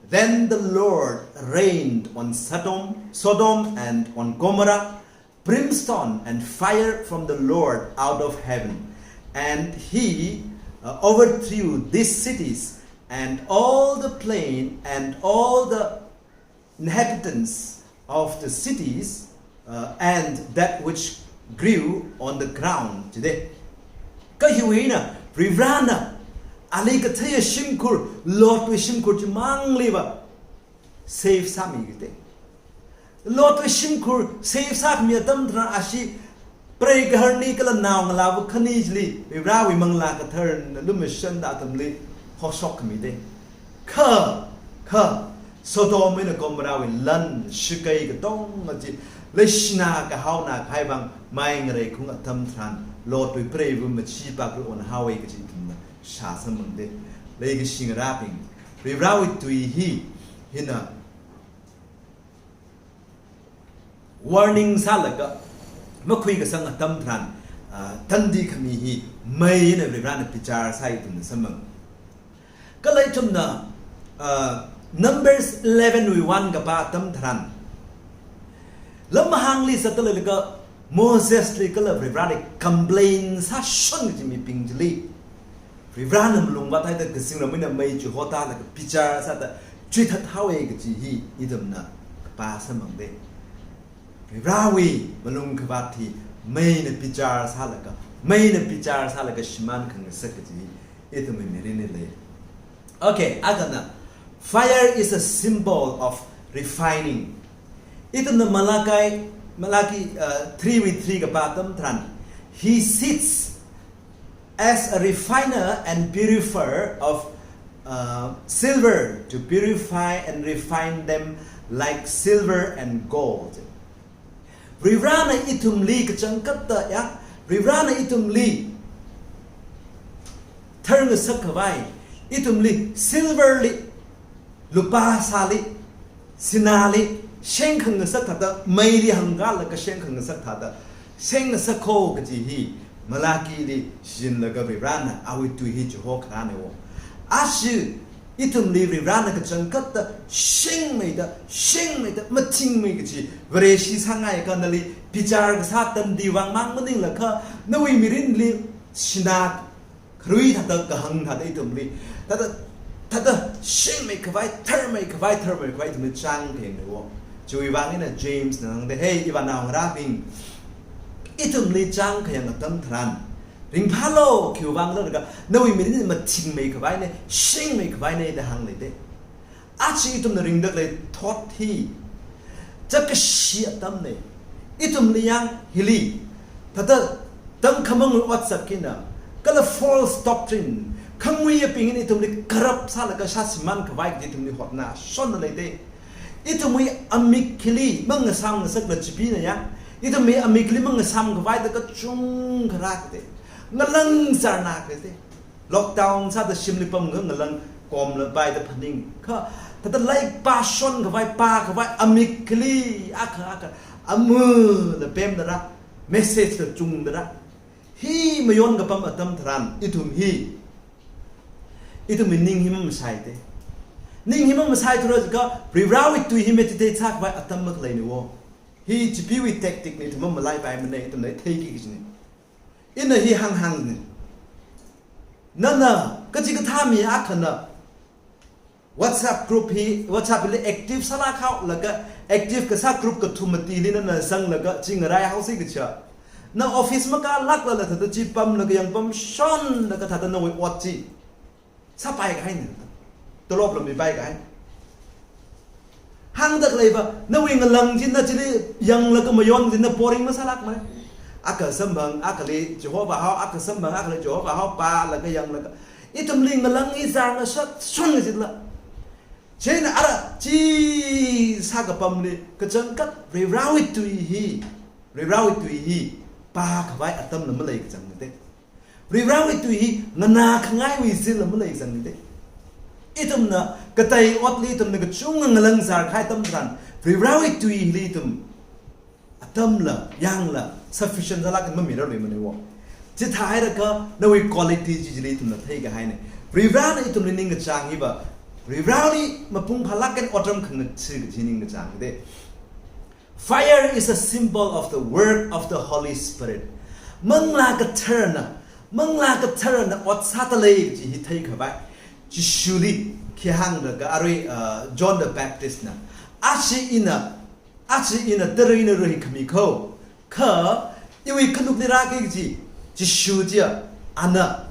Then the Lord rained on Sodom, Sodom and on Gomorrah, brimstone and fire from the Lord out of heaven. And he, uh, overthrew these cities and all the plain and all the inhabitants of the cities, uh, and that which grew on the ground, jide. Kha hiwui eina, Varivarāna, ali katheiya shimkhur, Lotwui shimkhur chimangli va save sāmide. Lotwui shimkhur save sākhami atam tharan ashi prei gaharni kala naongalāva khani chili, Varivarāwui Manglā Katharana lumashanda athumli hoshok khamide. Kha, kha, Sodom eina Gomorrah wui lan shakei katonga chi, leishinā kahaonā kahai vang mai ngareikhung atam tharan, Lotwui preiva machipaklu onhaowe kaji ithumna shāsamphangde. Leikashi ngarābing, Varivarāwui tui hi, hina, warning sālaga, makhuikasang atam tharan, ah, tandi khami hi, mei eina Varivarāna bichar sāi ithumna samphang. Kala ithumna, ah, Numbers eleven wui one kapā atam tharan, lamhāngli zatda leilaga Mosesli kala Varivarāli complain sāshon kaji mibing chili, Varivarāna malung vāthaida kazingram eina mei chi hotālaga bichar sāda chuithathaowe kaji hi ithumna kapā samphangde. Varivarāwui malung kavāt hi meina bichar sālaga, meina bichar sālaga shimān khangasak kaji hi ithumwui mirinli lei. Okay, akhana, fire is a symbol of refining. Ithumna Malachi, Malachi, uh, three wui three kapā atam tharan, he sits as a refiner and purifier of uh, silver to purify and refine them like silver and gold. Varivarana ithumli kachangkhatta ya, Varivarana ithumli tharngasak khavai, ithumli silver li, lupā sāli, sināli, shengkhangasak thāda, meili hāngkalaga shengkhangasak thāda, shengngasak kho kaji hi, Malakili shichinlaga Varivarana awui tui hi chihokharāna wo. Ashi, ithumli Varivarana kachangkhatta, shengmeida, shengmeida, mathingmei kaji, Vareshi sāngaiakha nali, bichar kasā tandi vang mang maninglaga, nawui mirinli, sinā, kharui thāda kahāng thāda ithumli, thāda, thāda shengmei khavai, tharmei khavai, tharmei khavai ithumli chāngkhayang wo. Chiwui vang eina James na hāngda, hey, ivānaongarābing, ithumli chāngkhayang atam tharan, ringphālu, khiwui vangla laga, nawui mirin mathingmei khavaina, shengmei khavaina da hāngleida. Aja ithumna ringda khalei thot hi, chākashi atamna. Ithumli yang hili, thāda tamkhamang otsak hina, kala false doctrine, khanguiyabing hina ithumli corrupt sālaga shāshimān khavai kaji ithumli hotnashonna leida. Ithumwui amik hili mangasāmngasakla chibingna yang, ithumwui amik hili mangasām khavaida kachungkha rākada. Ngalāngzarna kajida. Lockdown sāda shimli pamkha ngalāng komla paida phaning. Kha, thāda lairik pāshon khavai, pā khavai, amik hili, akha, akha, amula pemda rā, message la chungda rā. Hi mayon kapam atam tharan, ithum hi, ithumwui ning hi mamashaida. Ning hi mamashaithura jiakha, Varivarawui tui hi meditate sā khavai atam makhaleina wo. Hi chipeewui tactic na, ithum mamalaipaimana, ithumna theiki kajina. Ina hi hānghāngna. Nana, kachikathā mi akhana WhatsApp group hi, WhatsApp hili active sālāk haolaga, active kasā group kathum matili nana zanglaga, chi ngaraihaosi kaja. Na office makālāklala thāda chi pamlaga yangpamshonlaga thāda nawui ot chi sāpai kahaina. Tolopla mipai kahai. Hāngda khaleiva, nawui ngalāng china chili yanglaga mayon china boring masālākmana. Akha samphang, akhali Jehovah hao, akha samphang, akhali Jehovah hao, pālaga yanglaga. Ithumli ngalāng hi zar ngasakshon kajila. Chieina ara chi sākapamli, kachangkhat Varivarawui tui hi, Varivarawui tui hi, pā khavai atamla malei kachangkhatta. Varivarawui tui hi nganākhangaiwui zilla malei kachangkhatta. Ithumna katei otli ithumna kachungkha ngalāngzar kahai atam tharan, Varivarawui tuili ithum atamla, yangla, sufficient sālāk mamirarluimana wo. Chithāhailaga nawui quality chi chili ithumna theikahaina. Varivarana ithumli ningkachāng hiva, Varivarali mapung phālāk eina otram khangatha kaji ningkachāng de. Fire is a symbol of the work of the Holy Spirit. Manglā Katharana, Manglā Katharana ot sāda lei kaji hi theikhavai. Jishuli khi hānglaga arui, uh, John the Baptist na, aja ina, aja ina tara̱ eina rahikkhami kho. Kha iwui khanukli rāki kaji, Jishu chiya, ana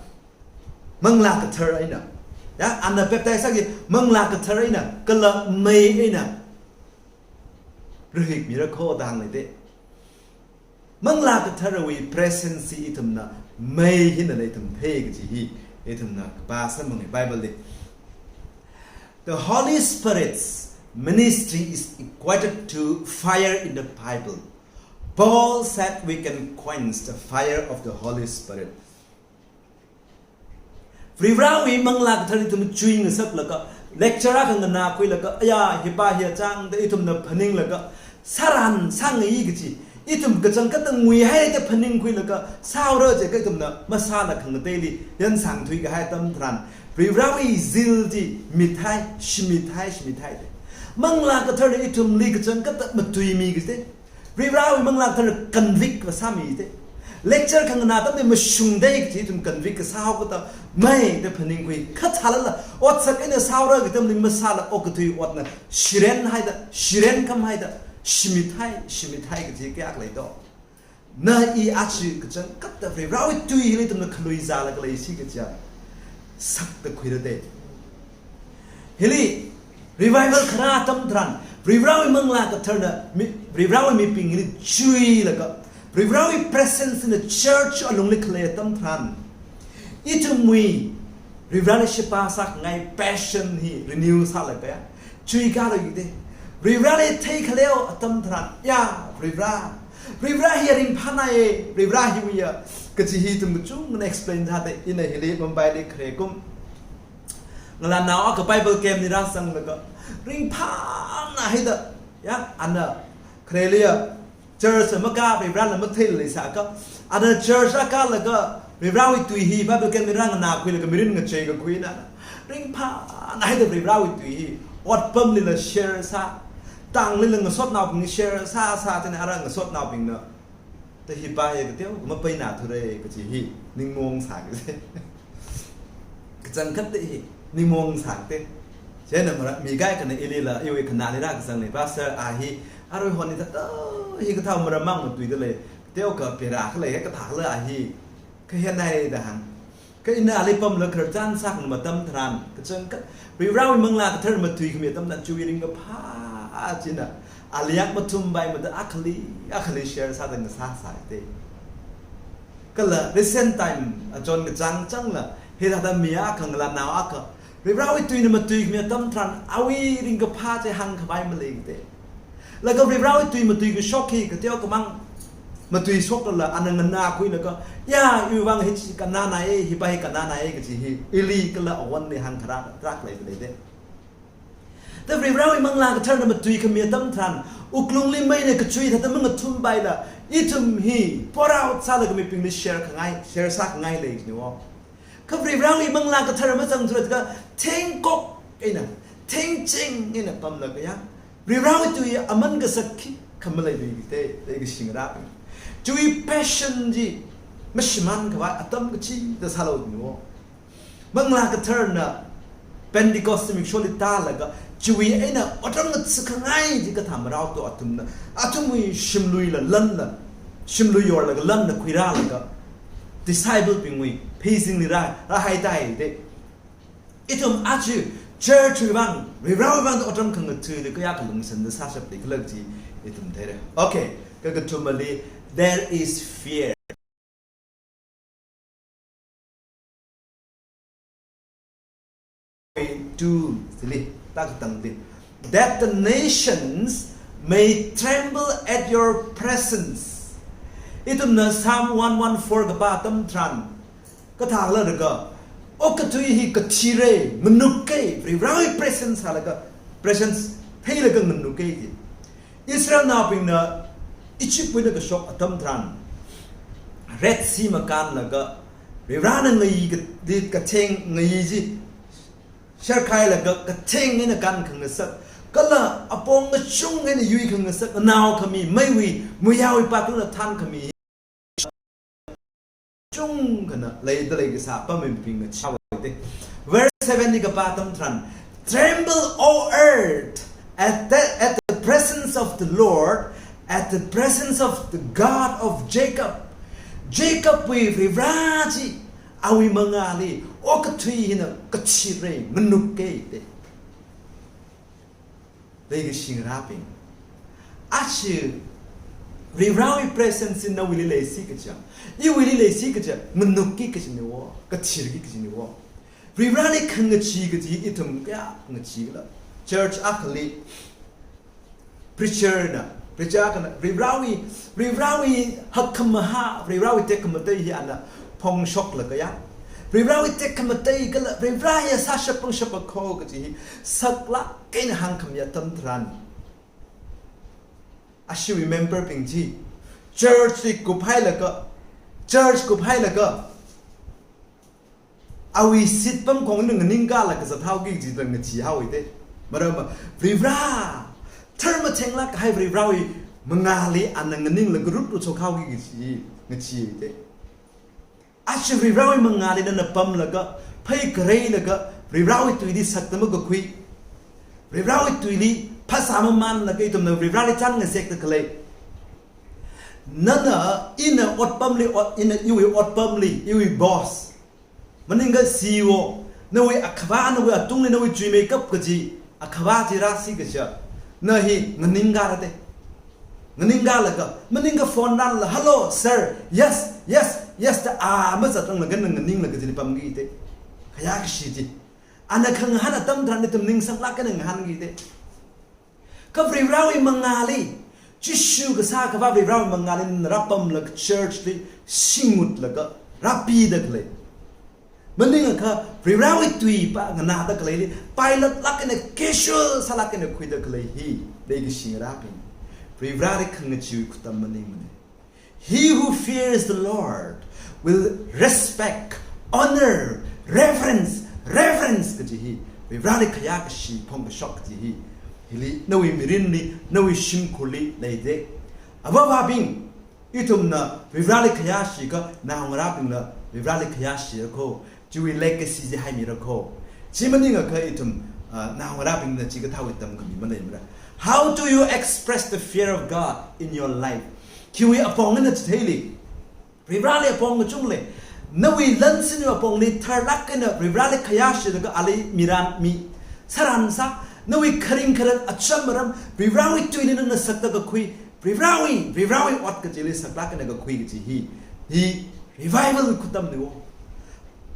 Manglā Kathara eina, ya, ana baptize sāki Manglā Kathara eina, kala mei eina rahikmira kho da hāngleida. Manglā Katharawui presence hi ithumna mei hina ithum thei kaji hi ithumna kapā sāmanga Bible li. The Holy Spirit's ministry is equated to fire in the Bible. Paul said we can quench the fire of the Holy Spirit. Varivarawui Manglā Kathara ithum chuingasaklaga, lecture akha nganākhuilaga, aya, hipa hi achāngda ithumna phaninglaga, sāran sāngai kaji, ithum kachangkhatta nguihaida phaningkhuilaga, sāhaora jiakha ithumna masāla khangateili yansang thuikahai atam tharan, Varivarawui zeal chi mithai, shimithai, shimithai de. Manglā Katharana ithumli kachangkhatta matuimi kaji de. Varivarawui Manglā Kathara convict va sāmi de. Lecture khanganā atamli mashungda kaji ithum convict kasā haokada mei da phaningkhui. Kha thālala, otsak eina sāhaora kaji atamli masāla okathui otna shiren haida, shiren kham haida, shimithai, shimithai kaji kayākha lei do. Na i aja kachangkhatta Varivarawui tuili ithumna khaluizālaga leisi kaja sakta khuira de. Hili, revival kharā atam tharan, Varivarawui Manglā Katharana, mi, Varivarawui mibing hili chuilaga, Varivarawui presence na church alungli khalei atam tharan, ithumwui Varivarali sheba sākhangai passion hi renew sālaga ya, chuikālu jite. Varivarali theikhaleo atam tharan, ya, Varivara, Varivara hi ringphānāye, Varivara hiwui ya, kaji hi ithum kachungana explain sāda, ina hili Mumbaili khare kum ngalānao akha Bible camp li rāzanglaga, ringphānā haida, ya, ana khareli ya, church makā, Varivarala matheila leisāakha, ana church akha laga, Varivarawui tui hi Bible camp li rānganākhuilaga mirin ngacheikakhui eina, ringphānā haida Varivarawui tui hi otpamlila share sā, tanglila ngasotnaobing share sāsā, chieina ara ngasotnaobingna, ta hi pa hi kateo mapainā thura kaji hi ningmaong sāki. Kachangkhat te hi ningmaong sāki te. Chieina mara mi kaikhana ilila, iwui khanāli rākazang lei, Pastor, a hi arui hon hithāda hikathā maram mang matuida lei, teokha pera khalei, hikathā khala a hi, kha hi nai da hāng. Kha ina ali pamlaga khararchan sākhangaiya atam tharan, kachangkhat Varivarawui Manglā Kathar matuikhami atam tharan, chiwui ringkaphā china aliak mathumpai mada akhali, akhali share sāda ngasā sāki te. Kala recent time achon kachāng changla, hithāda mi akha, ngalānao akha, Varivarawui tuina matuikhami atam tharan, awui ringkaphā chi hāngkhavai maleiki te. Laga Varivarawui tui matuikashok hi kateokha mang matuishoklala, ana nganākhuilaga, ya, iwui vang hi chi kannānāye, hi pa hi kannānāye kaji hi ili kala awonli hāngkharā tarākha leida lei te. Ta Varivarawui Manglā Katharna matuikhami atam tharan, wuklungli meina kachui thāda mangathumpaila, ithum hi pour out sālaga mibingli share khangai, share sākhangai lei jiniwo. Kha Varivarawui Manglā Kathar mazangthura jiakha, thengkok eina, thengching eina pamlaga ya, Varivarawui tui aman kasak khikha maleiluiki te, leikashi ngarābing. Chiwui passion chi mashimānkhavai atam kachida sālu jiniwo. Manglā Katharna Pentecost zimiksholi tālaga, chiwui eina otram ngathākhangai chi kathā marao to athumna, athumwui shimluila lanla, shimlui yorlaga lanla khuirālaga, disciple bingwui pheisinglila rāhaitāi te. Ithum aja church wui vang, Varivarawui vang da otram khangatha̱li kayākha lungsānda sāshapli khala chi ithum theira. Okay, kakathumali, there is fear. Two, sili, takatangli. That the nations may tremble at your presence. Ithumna Psalm one one four kapā atam tharan, kathākhala jiakha, okathui hi kathira, nganuka, Varivarawui presence hānglaga, presence theilaga nganuka ji. Israelnaobingna Egypt wui eina kashok atam tharan, Red Sea makānlaga, Varivarana ngayi ka-, di katheng ngayi chi sharkhailaga katheng eina kānkhangasak, kala apong kachungkha eina yuikhangasak, nao khami, meiwui, muiyāwui pātungna thānkhami chungkhana leida leikasā apam mibingna chāwai te. Verse seven li kapā atam tharan, "Tremble, O earth, at the, at the presence of the Lord, at the presence of the God of Jacob." Jacobwui Varivara chi, awui mangāli okathui hina kathira, nganuka te. Leikashi ngarābing, aja Varivarawui presence chi nawuili leisi kaja, iwuili leisi kaja, nganuki kajiniwo, kathirki kajiniwo. Varivarali khangachee kaji ithum kayākha ngacheekhala. Church akhali preacher na, preacher akhana, Varivarawui, Varivarawui hakkhamahā, Varivarawui tekhamatei hi ana phongshoklaga ya, Varivarawui tekhamatei kala Varivara ya sāshap pangshap akho kaji hi saklāk eina hāngkhami atam tharan, ashiwui member bing chi church li kuphailaga, church kuphailaga, awui seat pamkhong eina nganingkālaga zathaoki jida ngacheehaowa te. Maramva, Varivara, tharmachenglāk kahai Varivarawui mangāli ana nganinglaga rut rut shokhaoki kaji ngacheewa te. Aja Varivarawui mangāli nana pamlaga, phei kareilaga, Varivarawui tuili sakta makakhui, Varivarawui tuili phasā mamānlaga ithumna Varivarali chān ngasekta khalei, nana, ina otpamli, ot, ina iwui otpamli, iwui boss, maningakha C E O, nawui akhava, nawui atungli, nawui chuimeikap kaji akhava chi rāsi kaja, na hi nganingkāra te. Nganingkālaga, maningakha phone rāla, "Hello, sir. Yes, yes, yes," da a mazatranglaga na nganinglaga chili pamki te. Khayākashi chi. Ana khangahān atam tharan ithum ningsanglāk eina ngahānki te. Kha Varivarawui mangāli, Jishu kasā akhava Varivarawui mangāli rāpamlaga church li shingutlaga rāpida khalei. Maningakha Varivarawui tui pa nganāda khaleili, pailatlāk eina casual sālāk eina khuida khalei hi, leikashi ngarābing. Varivarali khangacheewui khutam maningmana. He who fears the Lord will respect, honor, reverence, reverence kaji hi. Varivarali khayākashi phongkashok kaji hi. Hili nawui mirinli, nawui shimkhurli leida. Avāva̱bing, ithumna Varivarali khayāshikha, naongarābingla Varivarali khayāshira kho. Chiwui legacy chi haimira kho. Chi maningakha ithum, ah, naongarābingna chikathāwui tamkhami maleimara. How do you express the fear of God in your life? Khiwui apong eina chitheili. Varivarali apong kachungkha lei. Nawui lansin apongli tharlāk eina Varivarali khayāshilaga ali miran mi. Sāran sā, nawui kharing kharar acham aram, Varivarawui tuili nana sakta kakhui, Varivarawui, Varivarawui ot kachili saklāk eina kakhui kaji hi. Hi revival khutamna wo.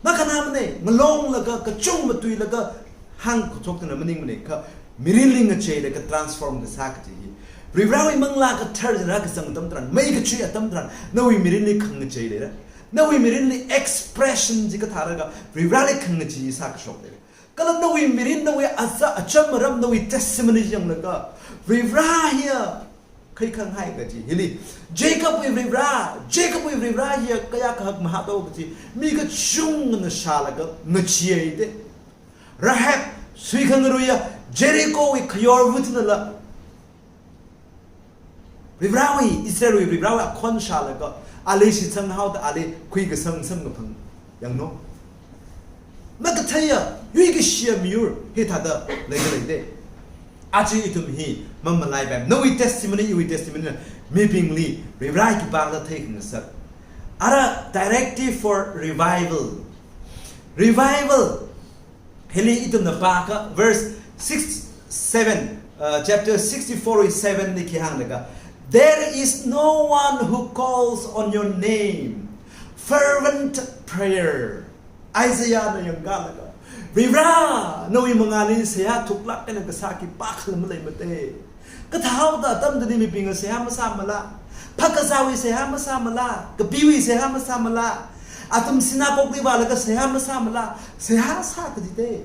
Makhanāmana, ngalonglaga, kachungkha matuilaga, hāngkhuichok tharan maningmana kha, mirinli ngacheilaga transform kasā kaji hi. Varivarawui Manglā Kathar chi rākazang atam tharan, mei kachui atam tharan, nawui mirinli khangachei leira. Nawui mirinli expression chi kathālaga, Varivarali khangachee sākashok leira. Kala nawui mirin, nawui aza, acham aram, nawui testimony yanglaga, Varivara hiya, khaikhanghai kaji hili. Jacobwui Varivara, Jacobwui Varivara hiya kayākha hakmahā to kaji, mi kachungkhana shālaga ngacheehaida. Rahab, suikhangaruiya, Jerichowui khayorva chinala. Varivarawui, Israelwui Varivarawui akhon shālaga, ali shitsang haoda ali khuikasang samkaphang. Yanglu. Makatheiya, yuikashiya miyur, hithāda leida leida. Aja ithum hi, mamalaipai. Nawui testimony, iwui testimony na, mibingli, Varivarawui khipākhala theikhangasak. Ara directive for revival. Revival. Hili ithumna pākha, verse six, seven, uh, chapter sixty-four wui seven li khi hānglaga, "There is no one who calls on your name." Fervent prayer. Isaiahna yangkalaga, Varivara, nawui mangāli seihā thuklāk eina kasā khipākhala maleimate. Kathāda atam tharan mibingna seihā masāmala. Phakazāwui seihā masāmala. Kapiwui seihā masāmala. Athum synagogue li vālaga seihā masāmala. Seihā sā kaji te.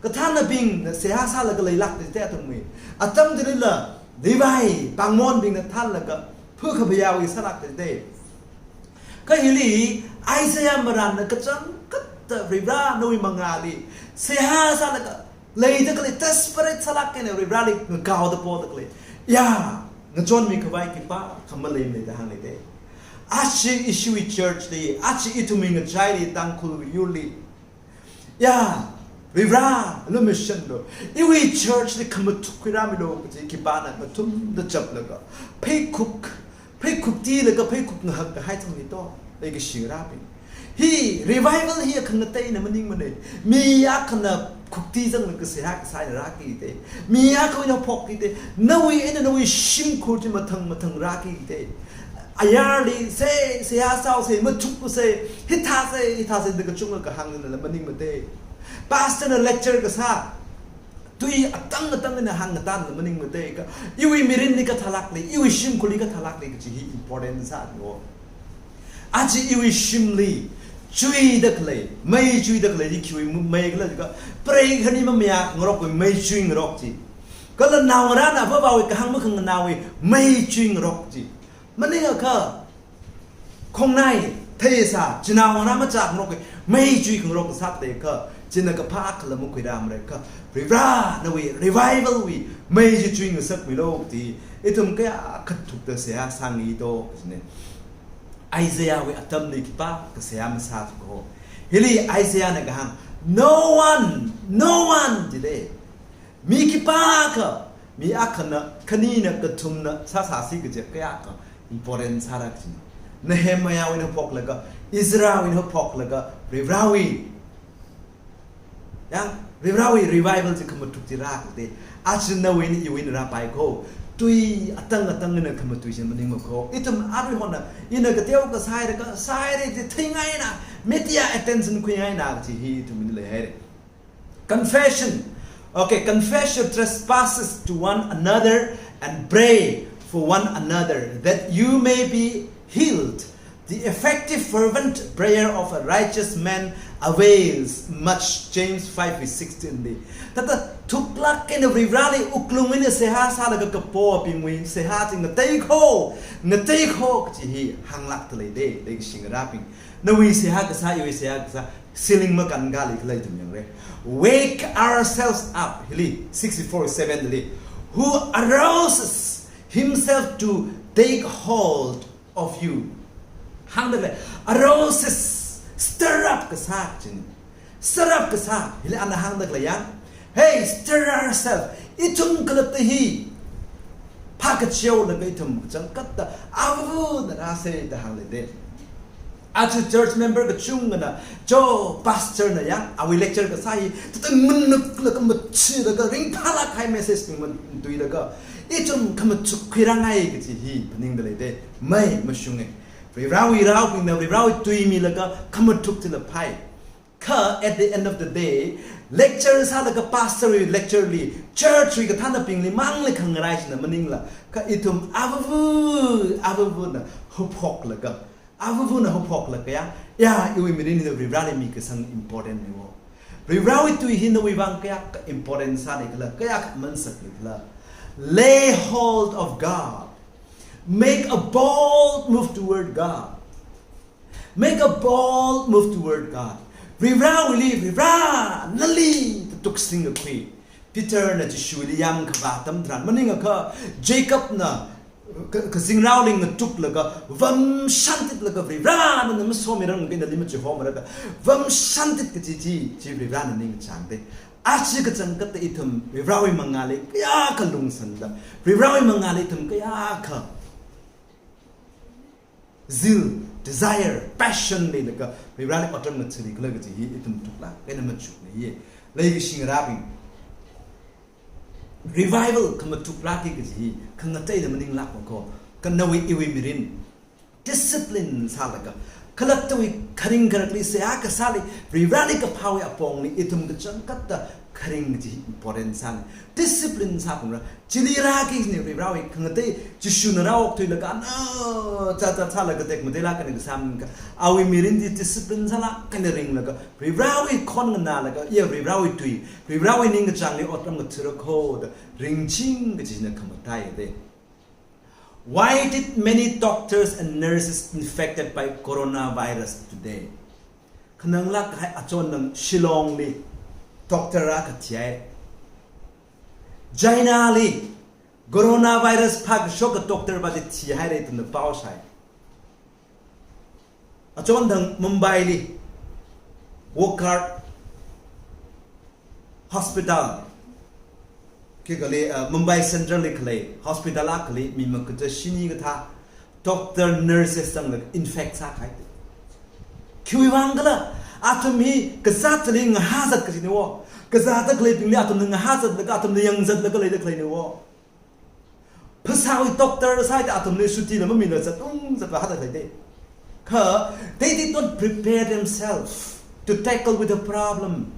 Kathānabingna seihā sālaga leilāk kaji te athumwui. Atam tharanla, Levi, pāngmonbingna thānlaga, phakha phayāwui sālāk kaji te. Kha hili, Isaiah marānna kachangkhatta Varivara nawui mangāli seihā sālaga, leida khalei desperate sālāk eina Varivarali ngakaoda poda khalei. Ya, ngachonmi khavai khipākha maleimana da hāngda leida. Aja ishiwui church li, aja ithumwui ngachaili, Tangkhulwui yurli. Ya, Varivara, lumashanlu. Iwui church li khamathuk khuirāmilu kaji khipāna ngathumda chaplaga, pheikhuk, pheikhuk tilaga pheikhuk ngahak kahai thangli to, leikashi ngarābing. Hi revival hi khangateina maningmana. Mi akhana khukti zanglaga seihā kasā eina rāki te. Mi akhawui eina phokki te. Nawui eina nawui shimkhur chi mathang mathang rāki te. Ayarli, se, seihā sāose, mathukuse, hithāse, hithāse da kachungkha kahāngna maningmate. Pastor na lecture kasā, tui atang atang eina hāngkatangna maningmate kha, iwui mirinli kathālāk lei, iwui shimkhurli kathālāk lei kaji hi important sāna. Aja iwui shimli, chuida khalei, mei chuida khalei chi khiwui mei khala jiakha, prei khani mamayāngarokwui mei chuingarok chi. Kala naongarāna avāva̱wui kahāng makhanganāwui mei chuingarok chi. Maningakha, khongnai, theisā, chinaongarā machāngarokwui mei chuikhangarok sāda khalei kha, china kaphā khala makhuirāmara kha, Varivara nawui revival wui mei chi chuingasakmilu da, ithum kayākha thukda seihā sāngai to, kajina. Isaiah wui atamli khipākha seihā masā kho. Hili Isaiah na kahāng, no one, no one jida. Mi khipākha, mi akhana, khanina, kathumna, sāsāsi kaji kayākha important sāra kajina. Nehemiahwui eina phoklaga, Ezrawui eina phoklaga, Varivarawui. Yang, Varivarawui revival chi khamathuk chi rākate. Aja nawui eina iwui eina rāpai kho. tui atang atang ina khamatui chi maningmako. Ithum aruihon na, ina kateo kasā haira, kasā haira chi theingaina, media attention khuingaina chi hi ithum ina leihaira. Confession. Okay, confess your trespasses to one another and pray for one another that you may be healed. The effective fervent prayer of a righteous man avails much. James five verse sixteen li. Thāda thuklāk eina Varivarali wuklung eina seihā sālaga kapobingwui seihā chi ngateikho, ngateikho kaji hi hānglākda leida, leikashi ngarābing. Nawui seihā kasā, iwui seihā kasā, ceiling makānkāli khalei ithum yangra. Wake ourselves up, hili, sixty-four seven li. Who arouses himself to take hold of you. Hāngda khalei, arouses, stir up kasā jin. Stir up kasā, hili ana hāngda khalei ya. Hey, stir ourselves. Ithum khalatta hi phākacheolaga ithum kachangkhatta avāvana rāsa da hāngleida. Aja church member kachungana, jo pastor na ya, awui lecture kasā hi, thāda nganuklaga machilaga ringphālāk kahai message bing matuilaga, ithum khamachuk khuirāngai kaji hi phaningda leida. Mai mashunga. Varivarawui raobingna Varivarawui tui milaga khamachuk chila phāi. Kha at the end of the day, lecture sālaga pastor wui lecture li, church wui kathānabingli mangli khangarai china maningla, kha ithum avāva, avāvana huphoklaga, avāvana huphoklaga ya, ya, iwui mirin hi Varivarali mikasang important niwo. Varivarawui tui hi nawui vang kayākha important sāni khala, kayākha mansak ni khala. Lay hold of God. Make a bold move toward God. Make a bold move toward God. Varivarawuili, Varivara, nali tuksing kakhui. Peter na Jishuli yāmkhavā atam tharan, maningakha Jacob na ka-, kazingraoli ngatuklaga, vamshantitlaga, Varivara nana masomirang kaina lima chihomaraga, vamshantit kaji chi, chi Varivarana ningchāngda. Aja kachangkhatta ithum Varivarawui mangāli kayākha lungsānda, Varivarawui mangāli ithum kayākha zeal, desire, passion leilaga Varivarali otram ngathali khala kaji hi ithum thuklāk eina machukna ye. Leikashi ngarābing. Revival khamatuklāk kaji hi khangateina maninglākmako. Kha nawui iwui mirin discipline sālaga, khalattawui kharing kharakli seihā kasāli, Varivarali kaphāwui apongli ithum kachangkhatta kharing kaji important sāni. Discipline sāphalungra. Chili rāki ni Varivarawui khangatei, Jishuna rāokthuilaga, ana, cha cha cha laga tekmateilāk eina kasā maningakha, awui mirin chi discipline sālāk eina ringlaga, Varivarawui khon nganālaga, ya Varivarawui tui, Varivarawui ningkachāngli otram ngathara kho da ringching kajina khamataiya de. Why did many doctors and nurses infected by coronavirus today? Khananglāk kahai achonnang Shillong li doctor akha thihai. China li coronavirus phākashoka doctor va chi thihaira da pao shai. Achonthang Mumbai li Wockhardt Hospital, khi khalei, uh, Mumbai Central li khalei hospital akhali mi makaja shini kathā doctor, nurses zanglaga infect sākahai. Khiwui vang khala, athum hi kazātli ngahāzat kaji niwo. Kazāda khaleibingli athumna ngahāzatlaga, athumna yangzatlaga leida khalei niwo. Phasāwui doctor sāhaida athumli chutti la mamila zatung zatva hāda khalei de. Kha, they did not prepare themselves to tackle with the problem.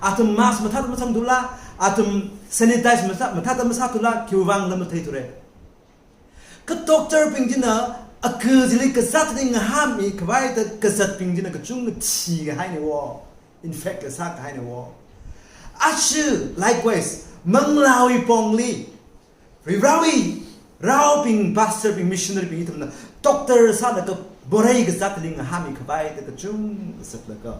Athum mask mathāda masangthula, athum sanitize mathā, mathāda masāthula, khiwui vang la matheithura. Kha doctor bing china, akha chili kazātli ngahāmi khavai da kazatbing china kachungkha thikahai niwo. Infect la sākahai niwo. Aja, likewise, manglāwui pongli, Varivarawui raobing, pastor bing, missionary bing ithumna doctor sālaga, borei kazātli ngahāmi khavai da kachungkha zatlaga,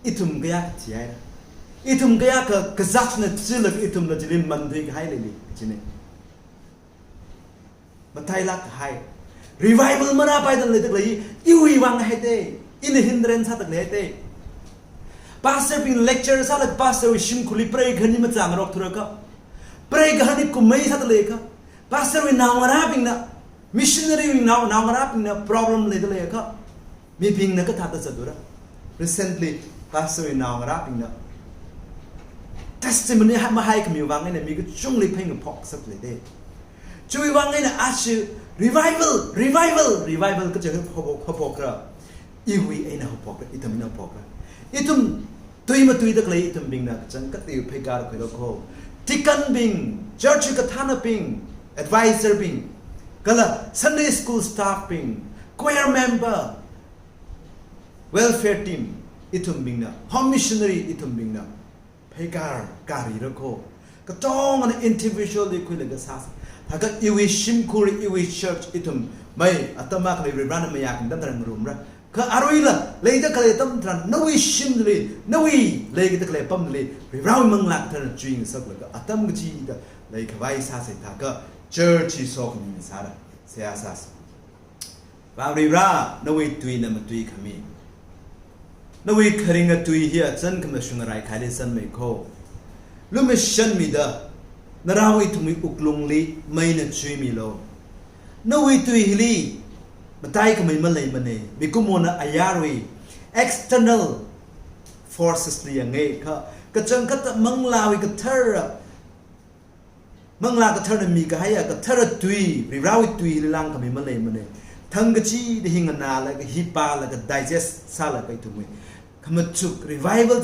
ithum kayākha thihaira. Ithum kayākha kazātna chilaga ithumla chili manduikahai leili, chine. Matailāk kahai. Revival marāpaida leida khalei, iwui vang hai de, ina hindrance sāda khalei de. Pastor bing lecture sālaga pastor wui shimkhurli pray kahān hi machāngarokthura kha. Pray kahān hi kumei sāda lei kha. Pastor wui naongarābingna, missionary wui nao, naongarābingna problem leida lei kha. Mibingna kathāda zatura. Recently, pastor wui naongarābingna testimony ha-, mahaikhami vang eina mi kachungli phei ngaphok sālei de. Chiwui vang eina ashi revival, revival, revival kachi haphok, haphokra. Iwui eina haphokra, ithum eina haphokra. Ithum tui matuida khalei ithumbingna kachangkhat iwui pheikar khuilu ko. Deacon bing, church kathānabing, advisor bing, kala Sunday school staff bing, choir member, welfare team ithumbingna, home missionary ithumbingna pheikar kārira ko. Katongana individually khuilaga sāsa. Thākha iwui shimkhur, iwui church ithum mai atam akhali Varivarana mayākhui atam tharan ngarumra. Kha aruila leida khalei atam tharan nawui shimli, nawui leida khalei apamli Varivarawui Manglā Katharana chuingasaklaga atam kachida leikhavai sāsa, thākha church hi sokhami ngasāra. Seihā sāsa. Varivara, nawui tuina matuikhami, nawui kharinga tui hi achān khamashunga raikhaili chānmei ko. Lumashanmida, narao ithumwui wuklungli meina chuimilu. Nawui tui hili mataikhamei maleimana. Mikumona ayarwui external forces li yanga kha, kachangkhatta Manglāwui Kathara, Manglā Katharana mikahaiya kathara tui, Varivarawui tui hili langkhamei maleimana. Thang kachida hi nganālaga, hi pālaga, digest sālaga ithumwui khamachuk revival